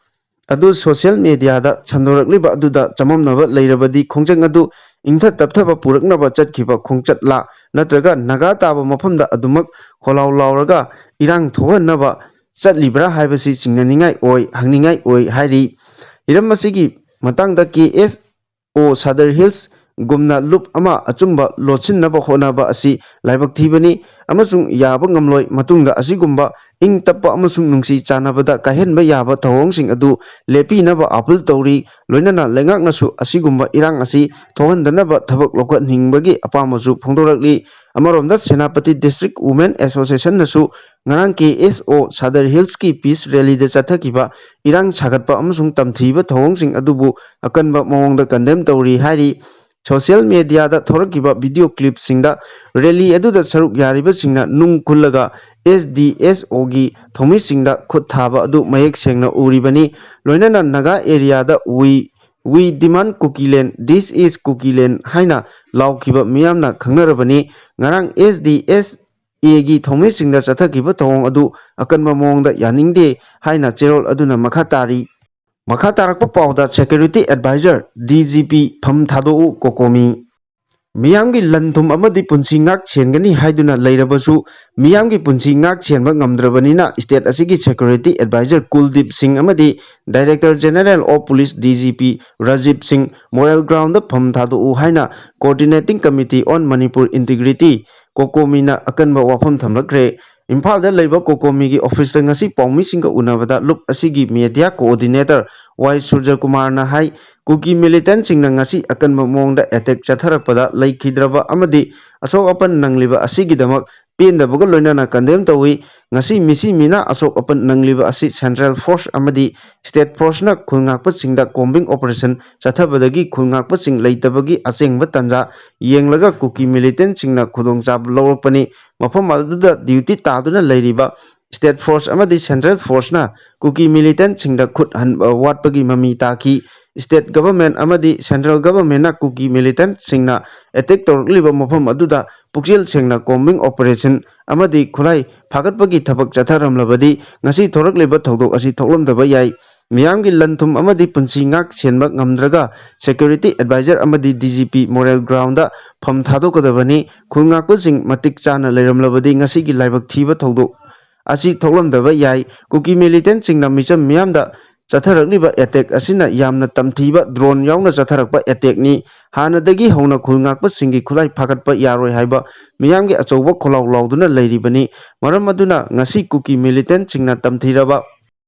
ꯑꯗꯨ ꯁꯣꯁꯤꯌꯦꯜ ꯃꯦꯗꯤꯌꯥꯗ ꯁꯟꯗꯣꯔꯛꯂꯤꯕ ꯑꯗꯨꯗ ꯆꯃꯝꯅꯕ ꯂꯩꯔꯕꯗꯤ ꯈꯣꯡꯖꯪ ꯑꯗꯨ ꯏꯪꯊ ꯇꯞꯊꯕ ꯄꯨꯔꯛꯅꯕ ꯆꯠꯈꯤꯕ ꯈꯣꯡꯆꯠꯂꯥ ꯅꯠꯇ꯭ꯔꯒ ꯅꯥꯒꯥ ꯇꯥꯕ ꯃꯐꯝꯗ ꯑꯗꯨꯃꯛ ꯈꯣꯜꯂꯥꯎ ꯂꯥꯎꯔꯒ ꯏꯔꯥꯡ ꯊꯣꯛꯍꯟꯅꯕ ꯆꯠꯂꯤꯕ꯭ꯔꯥ ꯍꯥꯏꯕꯁꯤ ꯆꯤꯡꯅꯅꯤꯡꯉꯥꯏ ꯑꯣꯏ, ꯍꯪꯅꯤꯡꯉꯥꯏ ꯑꯣꯏ ꯍꯥꯏꯔꯤ꯫ ꯍꯤꯔꯝ ꯑꯁꯤꯒꯤ ꯃꯇꯥꯡꯗ ꯀꯦ ꯑꯦꯁ ꯑꯣ ꯁꯥꯗꯔ ꯍꯤꯜꯁ ꯒꯨꯝꯅ ꯂꯨꯞ ꯑꯃ ꯑꯆꯨꯝꯕ ꯂꯣꯠꯁꯤꯟꯅꯕ ꯍꯣꯠꯅꯕ ꯑꯁꯤ ꯂꯥꯏꯕꯛ ꯊꯤꯕꯅꯤ ꯑꯃꯁꯨꯡ ꯌꯥꯕ ꯉꯝꯂꯣꯏ꯫ ꯃꯇꯨꯡꯗ ꯑꯁꯤꯒꯨꯝꯕ ꯏꯪ ꯇꯞꯄ ꯑꯃꯁꯨꯡ ꯅꯨꯡꯁꯤ ꯆꯥꯟꯅꯕꯗ ꯀꯥꯏꯍꯟꯕ ꯌꯥꯕ ꯊꯧꯑꯣꯡꯁꯤꯡ ꯑꯗꯨ ꯂꯦꯞꯄꯤꯅꯕ ꯑꯥꯄꯤꯜ ꯇꯧꯔꯤ꯫ ꯂꯣꯏꯅꯅ ꯂꯩꯉꯥꯛꯅꯁꯨ ꯑꯁꯤꯒꯨꯝꯕ ꯏꯔꯥꯡ ꯑꯁꯤ ꯊꯣꯛꯍꯟꯗꯅꯕ ꯊꯕꯛ ꯂꯧꯈꯠꯅꯤꯡꯕꯒꯤ ꯑꯄꯥꯝꯕꯁꯨ ꯐꯣꯡꯗꯣꯔꯛꯂꯤ꯫ ꯑꯃꯔꯣꯝꯗ ꯁꯦꯅꯥꯄꯇꯤ ꯗꯤꯁꯇ꯭ꯔꯤꯛ ꯋꯨꯃꯦꯟ ꯑꯦꯁꯣꯁꯤꯌꯦꯁꯟꯅꯁꯨ ꯉꯔꯥꯡ ꯀꯦ ꯑꯦꯁ ꯑꯣ ꯁꯥꯗꯔ ꯍꯤꯜꯁꯀꯤ ꯄꯤꯁ ꯔꯦꯂꯤꯗ ꯆꯠꯊꯈꯤꯕ ꯏꯔꯥꯡ ꯁꯥꯒꯠꯄ ꯑꯃꯁꯨꯡ ꯇꯝꯊꯤꯕ ꯊꯧꯑꯣꯡꯁꯤꯡ ꯑꯗꯨꯕꯨ ꯑꯀꯟꯕ ꯃꯑꯣꯡꯗ ꯀꯟꯗꯦꯝ ꯇꯧꯔꯤ ꯍꯥꯏꯔꯤ꯫ ꯁꯣꯁꯤꯌꯦꯜ ꯃꯦꯗꯤꯌꯥꯗ ꯊꯣꯔꯛꯈꯤꯕ ꯚꯤꯗꯤꯑꯣ ꯀ꯭ꯂꯤꯞꯁꯤꯡꯗ ꯔꯦꯂꯤ ꯑꯗꯨꯗ ꯁꯔꯨꯛ ꯌꯥꯔꯤꯕꯁꯤꯡꯅ ꯅꯨꯡ ꯈꯨꯜꯂꯒ ꯑꯦꯁ ꯗꯤ ꯑꯦꯁ ꯑꯣꯒꯤ ꯊꯧꯃꯤꯁꯤꯡꯗ ꯈꯨꯠ ꯊꯥꯕ ꯑꯗꯨ ꯃꯌꯦꯛ ꯁꯦꯡꯅ ꯎꯔꯤꯕꯅꯤ꯫ ꯂꯣꯏꯅꯅ ꯅꯥꯒꯥ ꯑꯦꯔꯤꯌꯥꯗ "We, we demand Kukiland, this is Kukiland" ꯍꯥꯏꯅ ꯂꯥꯎꯈꯤꯕ ꯃꯤꯌꯥꯝꯅ ꯈꯪꯅꯔꯕꯅꯤ꯫ ꯉꯔꯥꯡ ꯑꯦꯁ ꯗꯤ ꯑꯦꯁ ꯑꯦꯒꯤ ꯊꯧꯃꯤꯁꯤꯡꯗ ꯆꯠꯊꯈꯤꯕ ꯊꯧꯑꯣꯡ ꯑꯗꯨ ꯑꯀꯟꯕ ꯃꯑꯣꯡꯗ ꯌꯥꯅꯤꯡꯗꯦ ꯍꯥꯏꯅ ꯆꯦꯔꯣꯜ ꯑꯗꯨꯅ ꯃꯈꯥ ꯇꯥꯔꯤ꯫ ꯃꯈꯥ ꯇꯥꯔꯛꯄ ꯄꯥꯎꯗ, ꯁꯦꯀ꯭ꯌꯨꯔꯤꯇꯤ ꯑꯦꯗꯚꯥꯏꯖꯔ, ꯗꯤ ꯖꯤ ꯄꯤ, ꯐꯝ ꯊꯥꯗꯣꯛꯎ, ꯀꯣꯀꯣꯃꯤ꯫ ꯃꯤꯌꯥꯝꯒꯤ ꯂꯟ ꯊꯨꯝ ꯑꯃꯗꯤ ꯄꯨꯟꯁꯤ ꯉꯥꯛ ꯁꯦꯟꯒꯅꯤ ꯍꯥꯏꯗꯨꯅ ꯂꯩꯔꯕꯁꯨ, ꯃꯤꯌꯥꯝꯒꯤ ꯄꯨꯟꯁꯤ ꯉꯥꯛ ꯁꯦꯟꯕ ꯉꯝꯗ꯭ꯔꯕꯅꯤꯅ, ꯁ꯭ꯇꯦꯠ ꯑꯁꯤꯒꯤ ꯁꯦꯀ꯭ꯌꯨꯔꯤꯇꯤ ꯑꯦꯗꯚꯥꯏꯖꯔ ꯀꯨꯜꯗꯤꯞ ꯁꯤꯡ ꯑꯃꯗꯤ director general of police, D G P, Rajiv Singh ꯃꯣꯔꯦꯜ ꯒ꯭ꯔꯥꯎꯟꯗ ꯐꯝ ꯊꯥꯗꯣꯛꯎ ꯍꯥꯏꯅ coordinating committee on Manipur integrity, ꯀꯣꯀꯣꯃꯤꯅ ꯑꯀꯟꯕ ꯋꯥꯐꯝ ꯊꯝꯂꯛꯈ꯭ꯔꯦ꯫ ꯏꯝꯐꯥꯜꯗ ꯂꯩꯕ ꯀꯣꯀꯣꯃꯤꯒꯤ ꯑꯣꯐꯤꯁꯇ ꯉꯁꯤ ꯄꯥꯎꯃꯤꯁꯤꯡꯒ ꯎꯅꯕꯗ ꯂꯨꯞ ꯑꯁꯤꯒꯤ ꯃꯦꯗꯤꯌꯥ ꯀꯣꯑꯣꯔꯗꯤꯅꯦꯇꯔ ꯋꯥꯏ ꯁꯨꯔꯖꯀꯨꯃꯥꯔꯅ ꯍꯥꯏ, ꯀꯨꯀꯤ ꯃꯤꯂꯤꯇꯦꯟꯠꯁꯤꯡꯅ ꯉꯁꯤ ꯑꯀꯟꯕ ꯃꯑꯣꯡꯗ ꯑꯦꯇꯦꯛ ꯆꯠꯊꯔꯛꯄꯗ ꯂꯩꯈꯤꯗ꯭ꯔꯕ ꯑꯃꯗꯤ ꯑꯁꯣꯛ ꯑꯄꯟ ꯅꯪꯂꯤꯕ ꯑꯁꯤꯒꯤꯗꯃꯛ ꯄꯦꯟꯗꯕꯒ ꯂꯣꯏꯅꯅ ꯀꯟꯗꯦꯝ ꯇꯧꯏ꯫ ꯉꯁꯤ ꯃꯤꯁꯤ ꯃꯤꯅꯥ ꯑꯁꯣꯛ ꯑꯄꯟ ꯅꯪꯂꯤꯕ ꯑꯁꯤ ꯁꯦꯟꯇ꯭ꯔꯦꯜ ꯐꯣꯔꯁ ꯑꯃꯗꯤ ꯁ꯭ꯇꯦꯠ ꯐꯣꯔꯁꯅ ꯈꯨꯜ ꯉꯥꯛꯄꯁꯤꯡꯗ ꯀꯣꯝꯕꯤꯡ ꯑꯣꯄꯔꯦꯁꯟ ꯆꯠꯊꯕꯗꯒꯤ ꯈꯨꯜ ꯉꯥꯛꯄꯁꯤꯡ ꯂꯩꯇꯕꯒꯤ ꯑꯁꯦꯡꯕ ꯇꯥꯟꯖꯥ ꯌꯦꯡꯂꯒ ꯀꯨꯀꯤ ꯃꯤꯂꯤꯇꯦꯟꯠꯁꯤꯡꯅ ꯈꯨꯗꯣꯡꯆꯥꯕ ꯂꯧꯔꯛꯄꯅꯤ꯫ ꯃꯐꯝ ꯑꯗꯨꯗ ꯗ꯭ꯌꯨꯇꯤ ꯇꯥꯗꯨꯅ ꯂꯩꯔꯤꯕ ꯁ꯭ꯇꯦꯠ ꯐꯣꯔꯁ ꯑꯃꯗꯤ ꯁꯦꯟꯇ꯭ꯔꯦꯜ ꯐꯣꯔꯁꯅ ꯀꯨꯀꯤ ꯃꯤꯂꯤꯇꯦꯟꯠꯁꯤꯡꯗ ꯈꯨꯠ ꯍꯟꯕ ꯋꯥꯠꯄꯒꯤ ꯃꯃꯤ ꯇꯥꯈꯤ꯫ ꯁ꯭ꯇꯦꯠ ꯒꯚꯔꯟꯃꯦꯟꯠ ꯑꯃꯗꯤ ꯁꯦꯟꯇ꯭ꯔꯦꯜ ꯒꯚꯔꯟꯃꯦꯟꯠꯅ ꯀꯨꯀꯤ ꯃꯤꯂꯤꯇꯦꯟꯠꯁꯤꯡꯅ ꯑꯦꯇꯦꯛ ꯇꯧꯔꯛꯂꯤꯕ ꯃꯐꯝ ꯑꯗꯨꯗ ꯄꯨꯛꯆꯦꯜ ꯁꯦꯡꯅ ꯀꯣꯝꯕꯤꯡ ꯑꯣꯄꯔꯦꯁꯟ ꯑꯃꯗꯤ ꯈꯨꯠꯂꯥꯏ ꯐꯥꯒꯠꯄꯒꯤ ꯊꯕꯛ ꯆꯠꯊꯔꯝꯂꯕꯗꯤ ꯉꯁꯤ ꯊꯣꯔꯛꯂꯤꯕ ꯊꯧꯗꯣꯛ ꯑꯁꯤ ꯊꯣꯛꯂꯝꯗꯕ ꯌꯥꯏ꯫ ꯃꯤꯌꯥꯝꯒꯤ ꯂꯟ ꯊꯨꯝ ꯑꯃꯗꯤ ꯄꯨꯟꯁꯤ ꯉꯥꯛ ꯁꯦꯟꯕ ꯉꯝꯗ꯭ꯔꯒ ꯁꯦꯀ꯭ꯌꯨꯔꯤꯇꯤ ꯑꯦꯗꯚꯥꯏꯖꯔ ꯑꯃꯗꯤ ꯗꯤ ꯖꯤ ꯄꯤ ꯃꯣꯔꯦꯜ ꯒ꯭ꯔꯥꯎꯟꯗ ꯐꯝ ꯊꯥꯗꯣꯛꯀꯗꯕꯅꯤ꯫ ꯈꯨꯜ ꯉꯥꯛꯄꯁꯤꯡ ꯃꯇꯤꯛ ꯆꯥꯅ ꯂꯩꯔꯝꯂꯕꯗꯤ ꯉꯁꯤꯒꯤ ꯂꯥꯏꯕꯛ ꯊꯤꯕ ꯊꯧꯗꯣꯛ ꯑꯁꯤ ꯊꯣꯛꯂꯝꯗꯕ ꯌꯥꯏ꯫ ꯀꯨꯀꯤ ꯃꯤꯂꯤꯇꯦꯟꯠꯁꯤꯡꯅ ꯃꯤꯆꯝ ꯃꯤꯌꯥꯝꯗ ꯆꯠꯊꯔꯛꯂꯤꯕ ꯑꯦꯇꯦꯛ ꯑꯁꯤꯅ ꯌꯥꯝꯅ ꯇꯝꯊꯤꯕ ꯗ꯭ꯔꯣꯟ ꯌꯥꯎꯅ ꯆꯠꯊꯔꯛꯄ ꯑꯦꯇꯦꯛꯅꯤ꯫ ꯍꯥꯟꯅꯗꯒꯤ ꯍꯧꯅ ꯈꯨꯜ ꯉꯥꯛꯄꯁꯤꯡꯒꯤ ꯈꯨꯠꯂꯥꯏ ꯐꯥꯒꯠꯄ ꯌꯥꯔꯣꯏ ꯍꯥꯏꯕ ꯃꯤꯌꯥꯝꯒꯤ ꯑꯆꯧꯕ ꯈꯣꯜꯂꯥꯎ ꯂꯥꯎꯗꯨꯅ ꯂꯩꯔꯤꯕꯅꯤ꯫ ꯃꯔꯝ ꯑꯗꯨꯅ ꯉꯁꯤ ꯀꯨꯀꯤ ꯃꯤꯂꯤꯇꯦꯟꯠꯁꯤꯡꯅ ꯇꯝꯊꯤꯔꯕ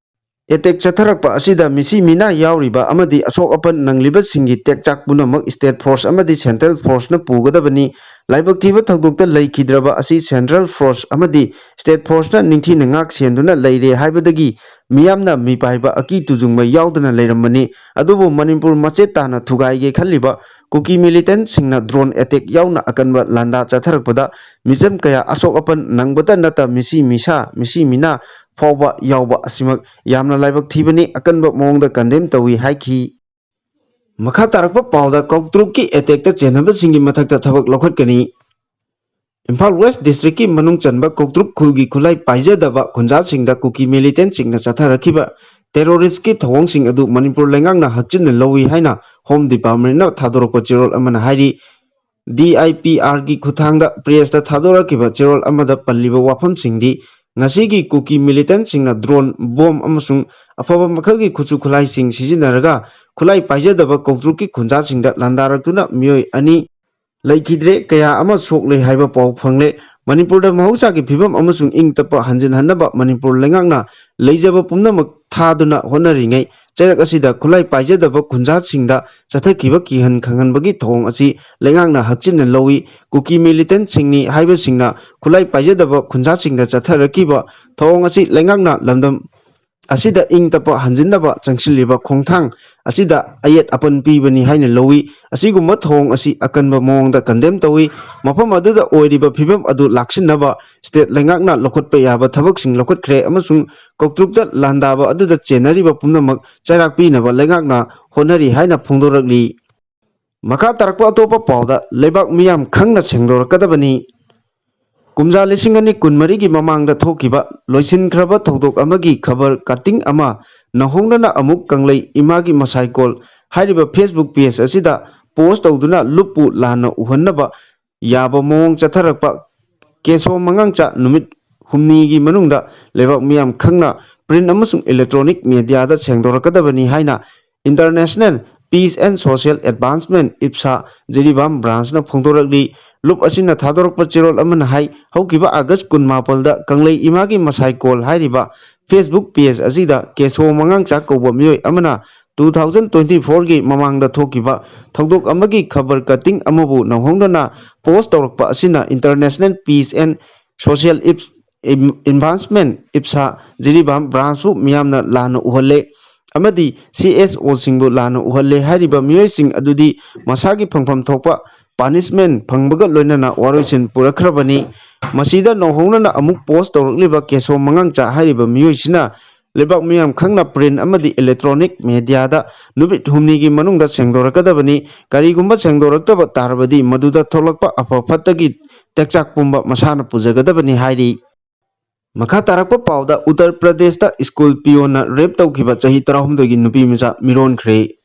ꯑꯦꯇꯦꯛ ꯆꯠꯊꯔꯛꯄ ꯑꯁꯤꯗ ꯃꯤꯁꯤ ꯃꯤꯅꯥ ꯌꯥꯎꯔꯤꯕ ꯑꯃꯗꯤ ꯑꯁꯣꯛ ꯑꯄꯟ ꯅꯪꯂꯤꯕꯁꯤꯡꯒꯤ ꯇꯦꯛꯆꯥꯛ ꯄꯨꯝꯅꯃꯛ ꯁ꯭ꯇꯦꯠ ꯐꯣꯔꯁ ꯑꯃꯗꯤ ꯁꯦꯟꯇ꯭ꯔꯦꯜ ꯐꯣꯔꯁꯅ ꯄꯨꯒꯗꯕꯅꯤ꯫ ꯂꯥꯏꯕꯛ ꯊꯤꯕ ꯊꯧꯗꯣꯛꯇ ꯂꯩꯈꯤꯗ꯭ꯔꯕ ꯑꯁꯤ ꯁꯦꯟꯇ꯭ꯔꯦꯜ ꯐꯣꯔꯁ ꯑꯃꯗꯤ ꯁ꯭ꯇꯦꯠ ꯐꯣꯔꯁꯅ ꯅꯤꯡꯊꯤꯅ ꯉꯥꯛ ꯁꯦꯟꯗꯨꯅ ꯂꯩꯔꯦ ꯍꯥꯏꯕꯗꯒꯤ ꯃꯤꯌꯥꯝꯅ ꯃꯤꯄꯥꯏꯕ ꯑꯀꯤ ꯇꯨꯖꯨꯡꯕ ꯌꯥꯎꯗꯅ ꯂꯩꯔꯝꯕꯅꯤ꯫ ꯑꯗꯨꯕꯨ ꯃꯅꯤꯄꯨꯔ ꯃꯆꯦꯠ ꯇꯥꯅ ꯊꯨꯒꯥꯏꯒꯦ ꯈꯜꯂꯤꯕ ꯀꯨꯀꯤ ꯃꯤꯂꯤꯇꯦꯟꯠꯁꯤꯡꯅ ꯗ꯭ꯔꯣꯟ ꯑꯦꯇꯦꯛ ꯌꯥꯎꯅ ꯑꯀꯟꯕ ꯂꯥꯟꯗꯥ ꯆꯠꯊꯔꯛꯄꯗ ꯃꯤꯆꯝ ꯀꯌꯥ ꯑꯁꯣꯛ ꯑꯄꯟ ꯅꯪꯕꯇ ꯅꯠꯇ ꯃꯤꯁꯤ ꯃꯤꯁꯥ, ꯃꯤꯁꯤ ꯃꯤꯅꯥ ꯐꯥꯎꯕ ꯌꯥꯎꯕ ꯑꯁꯤꯃꯛ ꯌꯥꯝꯅ ꯂꯥꯏꯕꯛ ꯊꯤꯕꯅꯤ, ꯑꯀꯟꯕ ꯃꯑꯣꯡꯗ ꯀꯟꯗꯦꯝ ꯇꯧꯏ ꯍꯥꯏꯈꯤ꯫ ꯃꯈꯥ ꯇꯥꯔꯛꯄ ꯄꯥꯎꯗ ꯀꯥꯡꯇ꯭ꯔꯨꯛꯀꯤ ꯑꯦꯇꯦꯛꯇ ꯆꯦꯟꯅꯕꯁꯤꯡꯒꯤ ꯃꯊꯛꯇ ꯊꯕꯛ ꯂꯧꯈꯠꯀꯅꯤ꯫ ꯏꯝꯐꯥꯜ ꯋꯦꯁ ꯗꯤꯁꯇ꯭ꯔꯤꯛꯀꯤ ꯃꯅꯨꯡ ꯆꯟꯕ ꯀꯥꯡꯇ꯭ꯔꯨꯛ ꯈꯨꯜꯒꯤ ꯈꯨꯠꯂꯥꯏ ꯄꯥꯏꯖꯗꯕ ꯈꯨꯟꯖꯥꯁꯤꯡꯗ ꯀꯨꯀꯤ ꯃꯤꯂꯤꯇꯦꯟꯠꯁꯤꯡꯅ ꯆꯠꯊꯔꯛꯈꯤꯕ ꯇꯦꯔꯣꯔꯤꯁ꯭ꯠꯀꯤ ꯊꯧꯑꯣꯡꯁꯤꯡ ꯑꯗꯨ ꯃꯅꯤꯄꯨꯔ ꯂꯩꯉꯥꯛꯅ ꯍꯛꯆꯤꯟꯅ ꯂꯧꯏ ꯍꯥꯏꯅ ꯍꯣꯝ ꯗꯤꯄꯥꯔꯠꯃꯦꯟꯠꯅ ꯊꯥꯗꯣꯔꯛꯄ ꯆꯦꯔꯣꯜ ꯑꯃꯅ ꯍꯥꯏꯔꯤ꯫ ꯗꯤ ꯑꯥꯏ ꯄꯤ ꯑꯥꯔꯒꯤ ꯈꯨꯠꯊꯥꯡꯗ ꯄ꯭ꯔꯦꯁꯇ ꯊꯥꯗꯣꯔꯛꯈꯤꯕ ꯆꯦꯔꯣꯜ ꯑꯃꯗ ꯄꯜꯂꯤꯕ ꯋꯥꯐꯝꯁꯤꯡꯗꯤ, ꯉꯁꯤꯒꯤ ꯀꯨꯀꯤ ꯃꯤꯂꯤꯇꯦꯟꯠꯁꯤꯡꯅ ꯗ꯭ꯔꯣꯟ, ꯕꯣꯝ ꯑꯃꯁꯨꯡ ꯑꯐꯕ ꯃꯈꯜꯒꯤ ꯈꯨꯠꯁꯨ ꯈꯨꯠꯂꯥꯏꯁꯤꯡ ꯁꯤꯖꯤꯟꯅꯔꯒ ꯈꯨꯠꯂꯥꯏ ꯄꯥꯏꯖꯗꯕ ꯀꯥꯡꯇ꯭ꯔꯨꯛꯀꯤ ꯈꯨꯟꯖꯥꯁꯤꯡꯗ ꯂꯥꯟꯗꯥꯔꯛꯇꯨꯅ ꯃꯤꯑꯣꯏ ꯑꯅꯤ ꯂꯩꯈꯤꯗ꯭ꯔꯦ, ꯀꯌꯥ ꯑꯃ ꯁꯣꯛꯂꯦ ꯍꯥꯏꯕ ꯄꯥꯎ ꯐꯪꯂꯦ꯫ ꯃꯅꯤꯄꯨꯔꯗ ꯃꯍꯧꯁꯥꯒꯤ ꯐꯤꯕꯝ ꯑꯃꯁꯨꯡ ꯏꯪ ꯇꯞꯄ ꯍꯟꯖꯤꯟꯍꯟꯅꯕ ꯃꯅꯤꯄꯨꯔ ꯂꯩꯉꯥꯛꯅ ꯂꯩꯖꯕ ꯄꯨꯝꯅꯃꯛ ꯊꯥꯗꯨꯅ ꯍꯣꯠꯅꯔꯤꯉꯩ, ꯆꯩꯔꯛ ꯑꯁꯤꯗ ꯈꯨꯠꯂꯥꯏ ꯄꯥꯏꯖꯗꯕ ꯈꯨꯟꯖꯥꯁꯤꯡꯗ ꯆꯠꯊꯈꯤꯕ ꯀꯤꯍꯟ ꯈꯪꯍꯟꯕꯒꯤ ꯊꯧꯑꯣꯡ ꯑꯁꯤ ꯂꯩꯉꯥꯛꯅ ꯍꯛꯆꯤꯟꯅ ꯂꯧꯏ꯫ ꯀꯨꯀꯤ ꯃꯤꯂꯤꯇꯦꯟꯠꯁꯤꯡꯅꯤ ꯍꯥꯏꯕꯁꯤꯡꯅ ꯈꯨꯠꯂꯥꯏ ꯄꯥꯏꯖꯗꯕ ꯈꯨꯟꯖꯥꯁꯤꯡꯗ ꯆꯠꯊꯔꯛꯈꯤꯕ ꯊꯧꯑꯣꯡ ꯑꯁꯤ ꯂꯩꯉꯥꯛꯅ ꯂꯝꯗꯝ ꯑꯁꯤꯗ ꯏꯪ ꯇꯞꯄ ꯍꯟꯖꯤꯟꯅꯕ ꯆꯪꯁꯤꯜꯂꯤꯕ ꯈꯣꯡꯊꯥꯡ ꯑꯁꯤꯗ ꯑꯌꯦꯠ ꯑꯄꯟ ꯄꯤꯕꯅꯤ ꯍꯥꯏꯅ ꯂꯧꯏ꯫ ꯑꯁꯤꯒꯨꯝꯕ ꯊꯧꯑꯣꯡ ꯑꯁꯤ ꯑꯀꯟꯕ ꯃꯑꯣꯡꯗ ꯀꯟꯗꯦꯝ ꯇꯧꯏ꯫ ꯃꯐꯝ ꯑꯗꯨꯗ ꯑꯣꯏꯔꯤꯕ ꯐꯤꯕꯝ ꯑꯗꯨ ꯂꯥꯛꯁꯤꯟꯅꯕ ꯁ꯭ꯇꯦꯠ ꯂꯩꯉꯥꯛꯅ ꯂꯧꯈꯠꯄ ꯌꯥꯕ ꯊꯕꯛꯁꯤꯡ ꯂꯧꯈꯠꯈ꯭ꯔꯦ ꯑꯃꯁꯨꯡ ꯀꯥꯡꯇ꯭ꯔꯨꯛꯇ ꯂꯥꯟꯗꯥꯕ ꯑꯗꯨꯗ ꯆꯦꯟꯅꯔꯤꯕ ꯄꯨꯝꯅꯃꯛ ꯆꯩꯔꯥꯛ ꯄꯤꯅꯕ ꯂꯩꯉꯥꯛꯅ ꯍꯣꯠꯅꯔꯤ ꯍꯥꯏꯅ ꯐꯣꯡꯗꯣꯔꯛꯂꯤ꯫ ꯃꯈꯥ ꯇꯥꯔꯛꯄ ꯑꯇꯣꯞꯄ ꯄꯥꯎꯗ ꯂꯩꯕꯥꯛ ꯃꯤꯌꯥꯝ ꯈꯪꯅ ꯁꯦꯡꯗꯣꯔꯛꯀꯗꯕꯅꯤ꯫ ꯀꯨꯝꯖꯥ ꯂꯤꯁꯤꯡ ꯑꯅꯤ ꯀꯨꯟꯃꯔꯤꯒꯤ ꯃꯃꯥꯡꯗ ꯊꯣꯛꯈꯤꯕ ꯂꯣꯏꯁꯤꯟꯈ꯭ꯔꯕ ꯊꯧꯗꯣꯛ ꯑꯃꯒꯤ ꯈꯕꯔ ꯀꯠꯇꯤꯡ ꯑꯃ ꯅꯧꯍꯧꯅꯅ ꯑꯃꯨꯛ ꯀꯪꯂꯩ ꯏꯃꯥꯒꯤ ꯃꯁꯥꯏꯀꯣꯜ ꯍꯥꯏꯔꯤꯕ ꯐꯦꯁꯕꯨꯛ ꯄꯦꯖ ꯑꯁꯤꯗ ꯄꯣꯁ ꯇꯧꯗꯨꯅ ꯂꯨꯞꯄꯨ ꯂꯥꯟꯅ ꯎꯍꯟꯅꯕ ꯌꯥꯕ ꯃꯑꯣꯡ ꯆꯠꯊꯔꯛꯄ ꯀꯦꯁꯣ ꯃꯉꯥꯡꯆꯥ ꯅꯨꯃꯤꯠ ꯍꯨꯝꯅꯤꯒꯤ ꯃꯅꯨꯡꯗ ꯂꯩꯕꯥꯛ ꯃꯤꯌꯥꯝ ꯈꯪꯅ print ꯑꯃꯁꯨꯡ electronic mediaꯗ ꯁꯦꯡꯗꯣꯔꯛꯀꯗꯕꯅꯤ ꯍꯥꯏꯅ International Peace and Social Advancement, ꯏꯞꯁꯥ, Jiribam branchꯅ ꯐꯣꯡꯗꯣꯔꯛꯂꯤ꯫ ꯂꯨꯞ ꯑꯁꯤꯅ ꯊꯥꯗꯣꯔꯛꯄ ꯆꯦꯔꯣꯜ ꯑꯃꯅ ꯍꯥꯏ, ꯍꯧꯈꯤꯕ August ꯀꯨꯟꯃꯥꯄꯜꯗ ꯀꯪꯂꯩ ꯏꯃꯥꯒꯤ ꯃꯁꯥꯏꯀꯣꯜ ꯍꯥꯏꯔꯤꯕ Facebook page ꯑꯁꯤꯗ ꯀꯦꯁꯣ ꯃꯉꯥꯡꯆꯥ ꯀꯧꯕ ꯃꯤꯑꯣꯏ ꯑꯃꯅ two thousand twenty fourꯒꯤ ꯃꯃꯥꯡꯗ ꯊꯣꯛꯈꯤꯕ ꯊꯧꯗꯣꯛ ꯑꯃꯒꯤ ꯈꯕꯔ cutting ꯑꯃꯕꯨ ꯅꯧꯍꯧꯅꯅ post ꯇꯧꯔꯛꯄ ꯑꯁꯤꯅ International Peace and Social Advancement, ꯏꯞꯁꯥ, Jiribam branchꯄꯨ ꯃꯤꯌꯥꯝꯅ ꯂꯥꯟꯅ ꯎꯍꯜꯂꯦ ꯑꯃꯗꯤ CSOꯁꯤꯡꯕꯨ ꯂꯥꯟꯅ ꯎꯍꯜꯂꯦ꯫ ꯍꯥꯏꯔꯤꯕ ꯃꯤꯑꯣꯏꯁꯤꯡ ꯑꯗꯨꯗꯤ ꯃꯁꯥꯒꯤ ꯐꯪꯐꯝ ꯊꯣꯛꯄ punishment ꯐꯪꯕꯒ ꯂꯣꯏꯅꯅ ꯋꯥꯔꯣꯏꯁꯤꯟ ꯄꯨꯔꯛꯈ꯭ꯔꯕꯅꯤ꯫ ꯃꯁꯤꯗ ꯅꯧꯍꯧꯅꯅ ꯑꯃꯨꯛ post ꯇꯧꯔꯛꯂꯤꯕ ꯀꯦꯁꯣ ꯃꯉꯥꯡꯆꯥ ꯍꯥꯏꯔꯤꯕ ꯃꯤꯑꯣꯏꯁꯤꯅ ꯂꯩꯕꯥꯛ ꯃꯤꯌꯥꯝ ꯈꯪꯅ print ꯑꯃꯗꯤ electronic mediaꯗ ꯅꯨꯃꯤꯠ ꯍꯨꯝꯅꯤꯒꯤ ꯃꯅꯨꯡꯗ ꯁꯦꯡꯗꯣꯔꯛꯀꯗꯕꯅꯤ꯫ ꯀꯔꯤꯒꯨꯝꯕ ꯁꯦꯡꯗꯣꯔꯛꯇꯕ ꯇꯥꯔꯕꯗꯤ ꯃꯗꯨꯗ ꯊꯣꯛꯂꯛꯄ ꯑꯐ ꯐꯠꯇꯒꯤ ꯇꯦꯛꯆꯥꯛ ꯄꯨꯝꯕ ꯃꯁꯥꯅ ꯄꯨꯖꯒꯗꯕꯅꯤ ꯍꯥꯏꯔꯤ꯫ ꯃꯈꯥ ꯇꯥꯔꯛꯄ ꯄꯥꯎꯗ, ꯎꯠꯇꯔ ꯄ꯭ꯔꯗꯦꯁꯇ ꯁ꯭ꯀꯨꯜ ꯄꯤꯌꯣꯟꯅ rape ꯇꯧꯈꯤꯕ ꯆꯍꯤ ꯇꯔꯥꯍꯨꯝꯗꯣꯏꯒꯤ ꯅꯨꯄꯤ ꯃꯆꯥ ꯃꯤꯔꯣꯟꯈ꯭ꯔꯦ꯫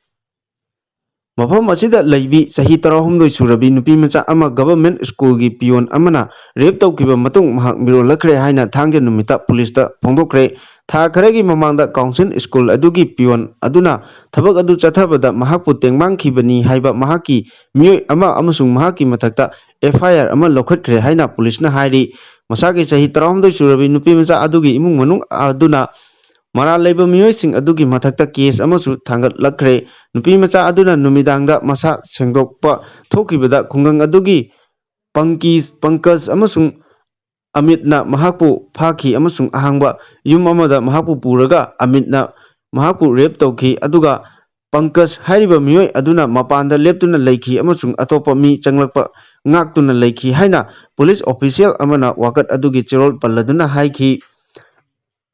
ꯃꯐꯝ ꯑꯁꯤꯗ ꯂꯩꯕꯤ ꯆꯍꯤ ꯇꯔꯥꯍꯨꯝꯗꯣꯏ ꯁꯨꯔꯕꯤ ꯅꯨꯄꯤ ꯃꯆꯥ ꯑꯃ government ꯁ꯭ꯀꯨꯜꯒꯤ ꯄꯤꯌꯣꯟ ꯑꯃꯅ rape ꯇꯧꯈꯤꯕ ꯃꯇꯨꯡ ꯃꯍꯥꯛ ꯃꯤꯔꯣꯜꯂꯛꯈ꯭ꯔꯦ ꯍꯥꯏꯅ ꯊꯥꯡꯖ ꯅꯨꯃꯤꯠꯇ ꯄꯨꯂꯤꯁꯇ ꯐꯣꯡꯗꯣꯛꯈ꯭ꯔꯦ꯫ ꯊꯥ ꯈꯔꯒꯤ ꯃꯃꯥꯡꯗ council ꯁ꯭ꯀꯨꯜ ꯑꯗꯨꯒꯤ ꯄꯤꯌꯣꯟ ꯑꯗꯨꯅ ꯊꯕꯛ ꯑꯗꯨ ꯆꯠꯊꯕꯗ ꯃꯍꯥꯛꯄꯨ ꯇꯦꯡꯕꯥꯡꯈꯤꯕꯅꯤ ꯍꯥꯏꯕ ꯃꯍꯥꯛꯀꯤ ꯃꯤꯑꯣꯏ ꯑꯃ ꯑꯃꯁꯨꯡ ꯃꯍꯥꯛꯀꯤ ꯃꯊꯛꯇ FIR ꯑꯃ ꯂꯧꯈꯠꯈ꯭ꯔꯦ ꯍꯥꯏꯅ ꯄꯨꯂꯤꯁꯅ ꯍꯥꯏꯔꯤ꯫ ꯃꯁꯥꯒꯤ ꯆꯍꯤ ꯇꯔꯥꯍꯨꯝꯗꯣꯏ ꯁꯨꯔꯕꯤ ꯅꯨꯄꯤ ꯃꯆꯥ ꯑꯗꯨꯒꯤ ꯏꯃꯨꯡ ꯃꯅꯨꯡ ꯑꯗꯨꯅ ꯃꯔꯥꯜ ꯂꯩꯕ ꯃꯤꯑꯣꯏꯁꯤꯡ ꯑꯗꯨꯒꯤ ꯃꯊꯛꯇ case ꯑꯃꯁꯨ ꯊꯥꯡꯒꯠꯂꯛꯈ꯭ꯔꯦ꯫ ꯅꯨꯄꯤ ꯃꯆꯥ ꯑꯗꯨꯅ ꯅꯨꯃꯤꯗꯥꯡꯗ ꯃꯁꯥ ꯁꯦꯡꯗꯣꯛꯄ ꯊꯣꯛꯈꯤꯕꯗ ꯈꯨꯡꯒꯪ ꯑꯗꯨꯒꯤ ꯄꯪꯀꯤ, ꯄꯪꯀꯖ ꯑꯃꯁꯨꯡ ꯑꯃꯤꯠꯅ ꯃꯍꯥꯛꯄꯨ ꯐꯥꯈꯤ ꯑꯃꯁꯨꯡ ꯑꯍꯥꯡꯕ ꯌꯨꯝ ꯑꯃꯗ ꯃꯍꯥꯛꯄꯨ ꯄꯨꯔꯒ ꯑꯃꯤꯠꯅ ꯃꯍꯥꯛꯄꯨ rape ꯇꯧꯈꯤ꯫ ꯑꯗꯨꯒ ꯄꯪꯀꯖ ꯍꯥꯏꯔꯤꯕ ꯃꯤꯑꯣꯏ ꯑꯗꯨꯅ ꯃꯄꯥꯟꯗ ꯂꯦꯞꯇꯨꯅ ꯂꯩꯈꯤ ꯑꯃꯁꯨꯡ ꯑꯇꯣꯞꯄ ꯃꯤ ꯆꯪꯂꯛꯄ ꯉꯥꯛꯇꯨꯅ ꯂꯩꯈꯤ ꯍꯥꯏꯅ ꯄꯨꯂꯤꯁ official ꯑꯃꯅ ꯋꯥꯀꯠ ꯑꯗꯨꯒꯤ ꯆꯦꯔꯣꯜ ꯄꯜꯂꯗꯨꯅ ꯍꯥꯏꯈꯤ꯫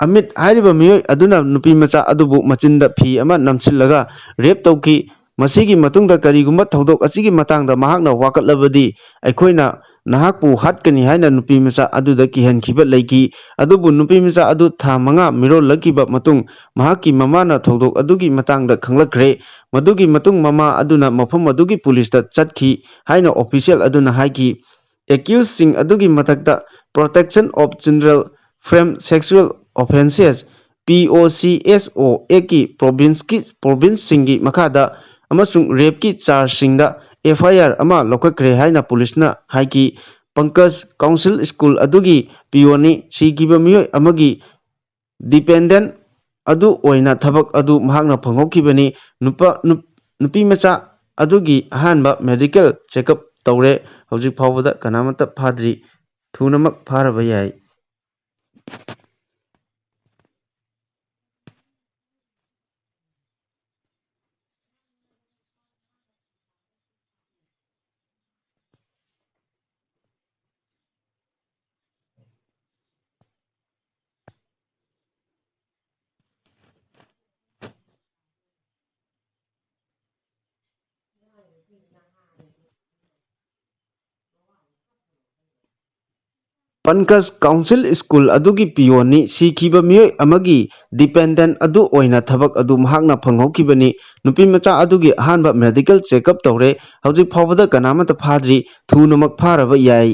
ꯑꯃꯤꯠ ꯍꯥꯏꯔꯤꯕ ꯃꯤꯑꯣꯏ ꯑꯗꯨꯅ ꯅꯨꯄꯤ ꯃꯆꯥ ꯑꯗꯨꯕꯨ ꯃꯆꯤꯟꯗ ꯐꯤ ꯑꯃ ꯅꯝꯁꯤꯜꯂꯒ rape ꯇꯧꯈꯤ꯫ ꯃꯁꯤꯒꯤ ꯃꯇꯨꯡꯗ ꯀꯔꯤꯒꯨꯝꯕ ꯊꯧꯗꯣꯛ ꯑꯁꯤꯒꯤ ꯃꯇꯥꯡꯗ ꯃꯍꯥꯛꯅ ꯋꯥꯀꯠꯂꯕꯗꯤ ꯑꯩꯈꯣꯏꯅ ꯅꯍꯥꯛꯄꯨ ꯍꯥꯠꯀꯅꯤ ꯍꯥꯏꯅ ꯅꯨꯄꯤ ꯃꯆꯥ ꯑꯗꯨꯗ ꯀꯤꯍꯟꯈꯤꯕ ꯂꯩꯈꯤ꯫ ꯑꯗꯨꯕꯨ ꯅꯨꯄꯤ ꯃꯆꯥ ꯑꯗꯨ ꯊꯥ ꯃꯉꯥ ꯃꯤꯔꯣꯜꯂꯛꯈꯤꯕ ꯃꯇꯨꯡ ꯃꯍꯥꯛꯀꯤ ꯃꯃꯥꯅ ꯊꯧꯗꯣꯛ ꯑꯗꯨꯒꯤ ꯃꯇꯥꯡꯗ ꯈꯪꯂꯛꯈ꯭ꯔꯦ꯫ ꯃꯗꯨꯒꯤ ꯃꯇꯨꯡ ꯃꯃꯥ ꯑꯗꯨꯅ ꯃꯐꯝ ꯑꯗꯨꯒꯤ ꯄꯨꯂꯤꯁꯇ ꯆꯠꯈꯤ ꯍꯥꯏꯅ official ꯑꯗꯨꯅ ꯍꯥꯏꯈꯤ꯫ Accusedꯁꯤꯡ ꯑꯗꯨꯒꯤ ꯃꯊꯛꯇ Protection of Children from Sexual Offences ꯄꯤ ꯑꯣ ꯁꯤ ꯑꯦꯁ ꯑꯣ ꯑꯦꯛꯀꯤ ꯄ꯭ꯔꯣꯚꯤꯟꯁꯀꯤ ꯄ꯭ꯔꯣꯚꯤꯟꯁꯁꯤꯡꯒꯤ ꯃꯈꯥꯗ ꯑꯃꯁꯨꯡ ꯔꯦꯞꯀꯤ ꯆꯥꯔꯖꯁꯤꯡꯗ ꯑꯦꯐ ꯑꯥꯏ ꯑꯥꯔ ꯑꯃ ꯂꯧꯈꯠꯈ꯭ꯔꯦ ꯍꯥꯏꯅ ꯄꯨꯂꯤꯁꯅ ꯍꯥꯏꯈꯤ꯫ ꯄꯪꯀꯖ ꯀꯥꯎꯟꯁꯤꯜ ꯁ꯭ꯀꯨꯜ ꯑꯗꯨꯒꯤ ꯄꯤꯌꯣꯟꯅꯤ꯫ ꯁꯤꯈꯤꯕ ꯃꯤꯑꯣꯏ ꯑꯃꯒꯤ ꯗꯤꯄꯦꯟꯗꯦꯟ ꯑꯗꯨ ꯑꯣꯏꯅ ꯊꯕꯛ ꯑꯗꯨ ꯃꯍꯥꯛꯅ ꯐꯪꯍꯧꯈꯤꯕꯅꯤ꯫ ꯅꯨꯄꯥ ꯅꯨꯞ- ꯅꯨꯄꯤ ꯃꯆꯥ ꯑꯗꯨꯒꯤ ꯑꯍꯥꯟꯕ ꯃꯦꯗꯤꯀꯦꯜ ꯆꯦꯛꯑꯞ ꯇꯧꯔꯦ꯫ ꯍꯧꯖꯤꯛ ꯐꯥꯎꯕꯗ ꯀꯅꯥꯃꯠꯇ ꯐꯥꯗ꯭ꯔꯤ꯫ ꯊꯨꯅꯃꯛ ꯐꯥꯔꯕ ꯌꯥꯏ꯫ ꯄꯟꯀꯖ ꯀꯥꯎꯟꯁꯤꯜ ꯁ꯭ꯀꯨꯜ ꯑꯗꯨꯒꯤ ꯄꯤꯌꯣꯟꯅꯤ꯫ ꯁꯤꯈꯤꯕ ꯃꯤꯑꯣꯏ ꯑꯃꯒꯤ ꯗꯤꯄꯦꯟꯗꯦꯟ ꯑꯗꯨ ꯑꯣꯏꯅ ꯊꯕꯛ ꯑꯗꯨ ꯃꯍꯥꯛꯅ ꯐꯪꯍꯧꯈꯤꯕꯅꯤ꯫ ꯅꯨꯄꯤ ꯃꯆꯥ ꯑꯗꯨꯒꯤ ꯑꯍꯥꯟꯕ ꯃꯦꯗꯤꯀꯦꯜ ꯆꯦꯛꯑꯞ ꯇꯧꯔꯦ꯫ ꯍꯧꯖꯤꯛ ꯐꯥꯎꯕꯗ ꯀꯅꯥꯃꯠꯇ ꯐꯥꯗ꯭ꯔꯤ꯫ ꯊꯨꯅꯃꯛ ꯐꯥꯔꯕ ꯌꯥꯏ꯫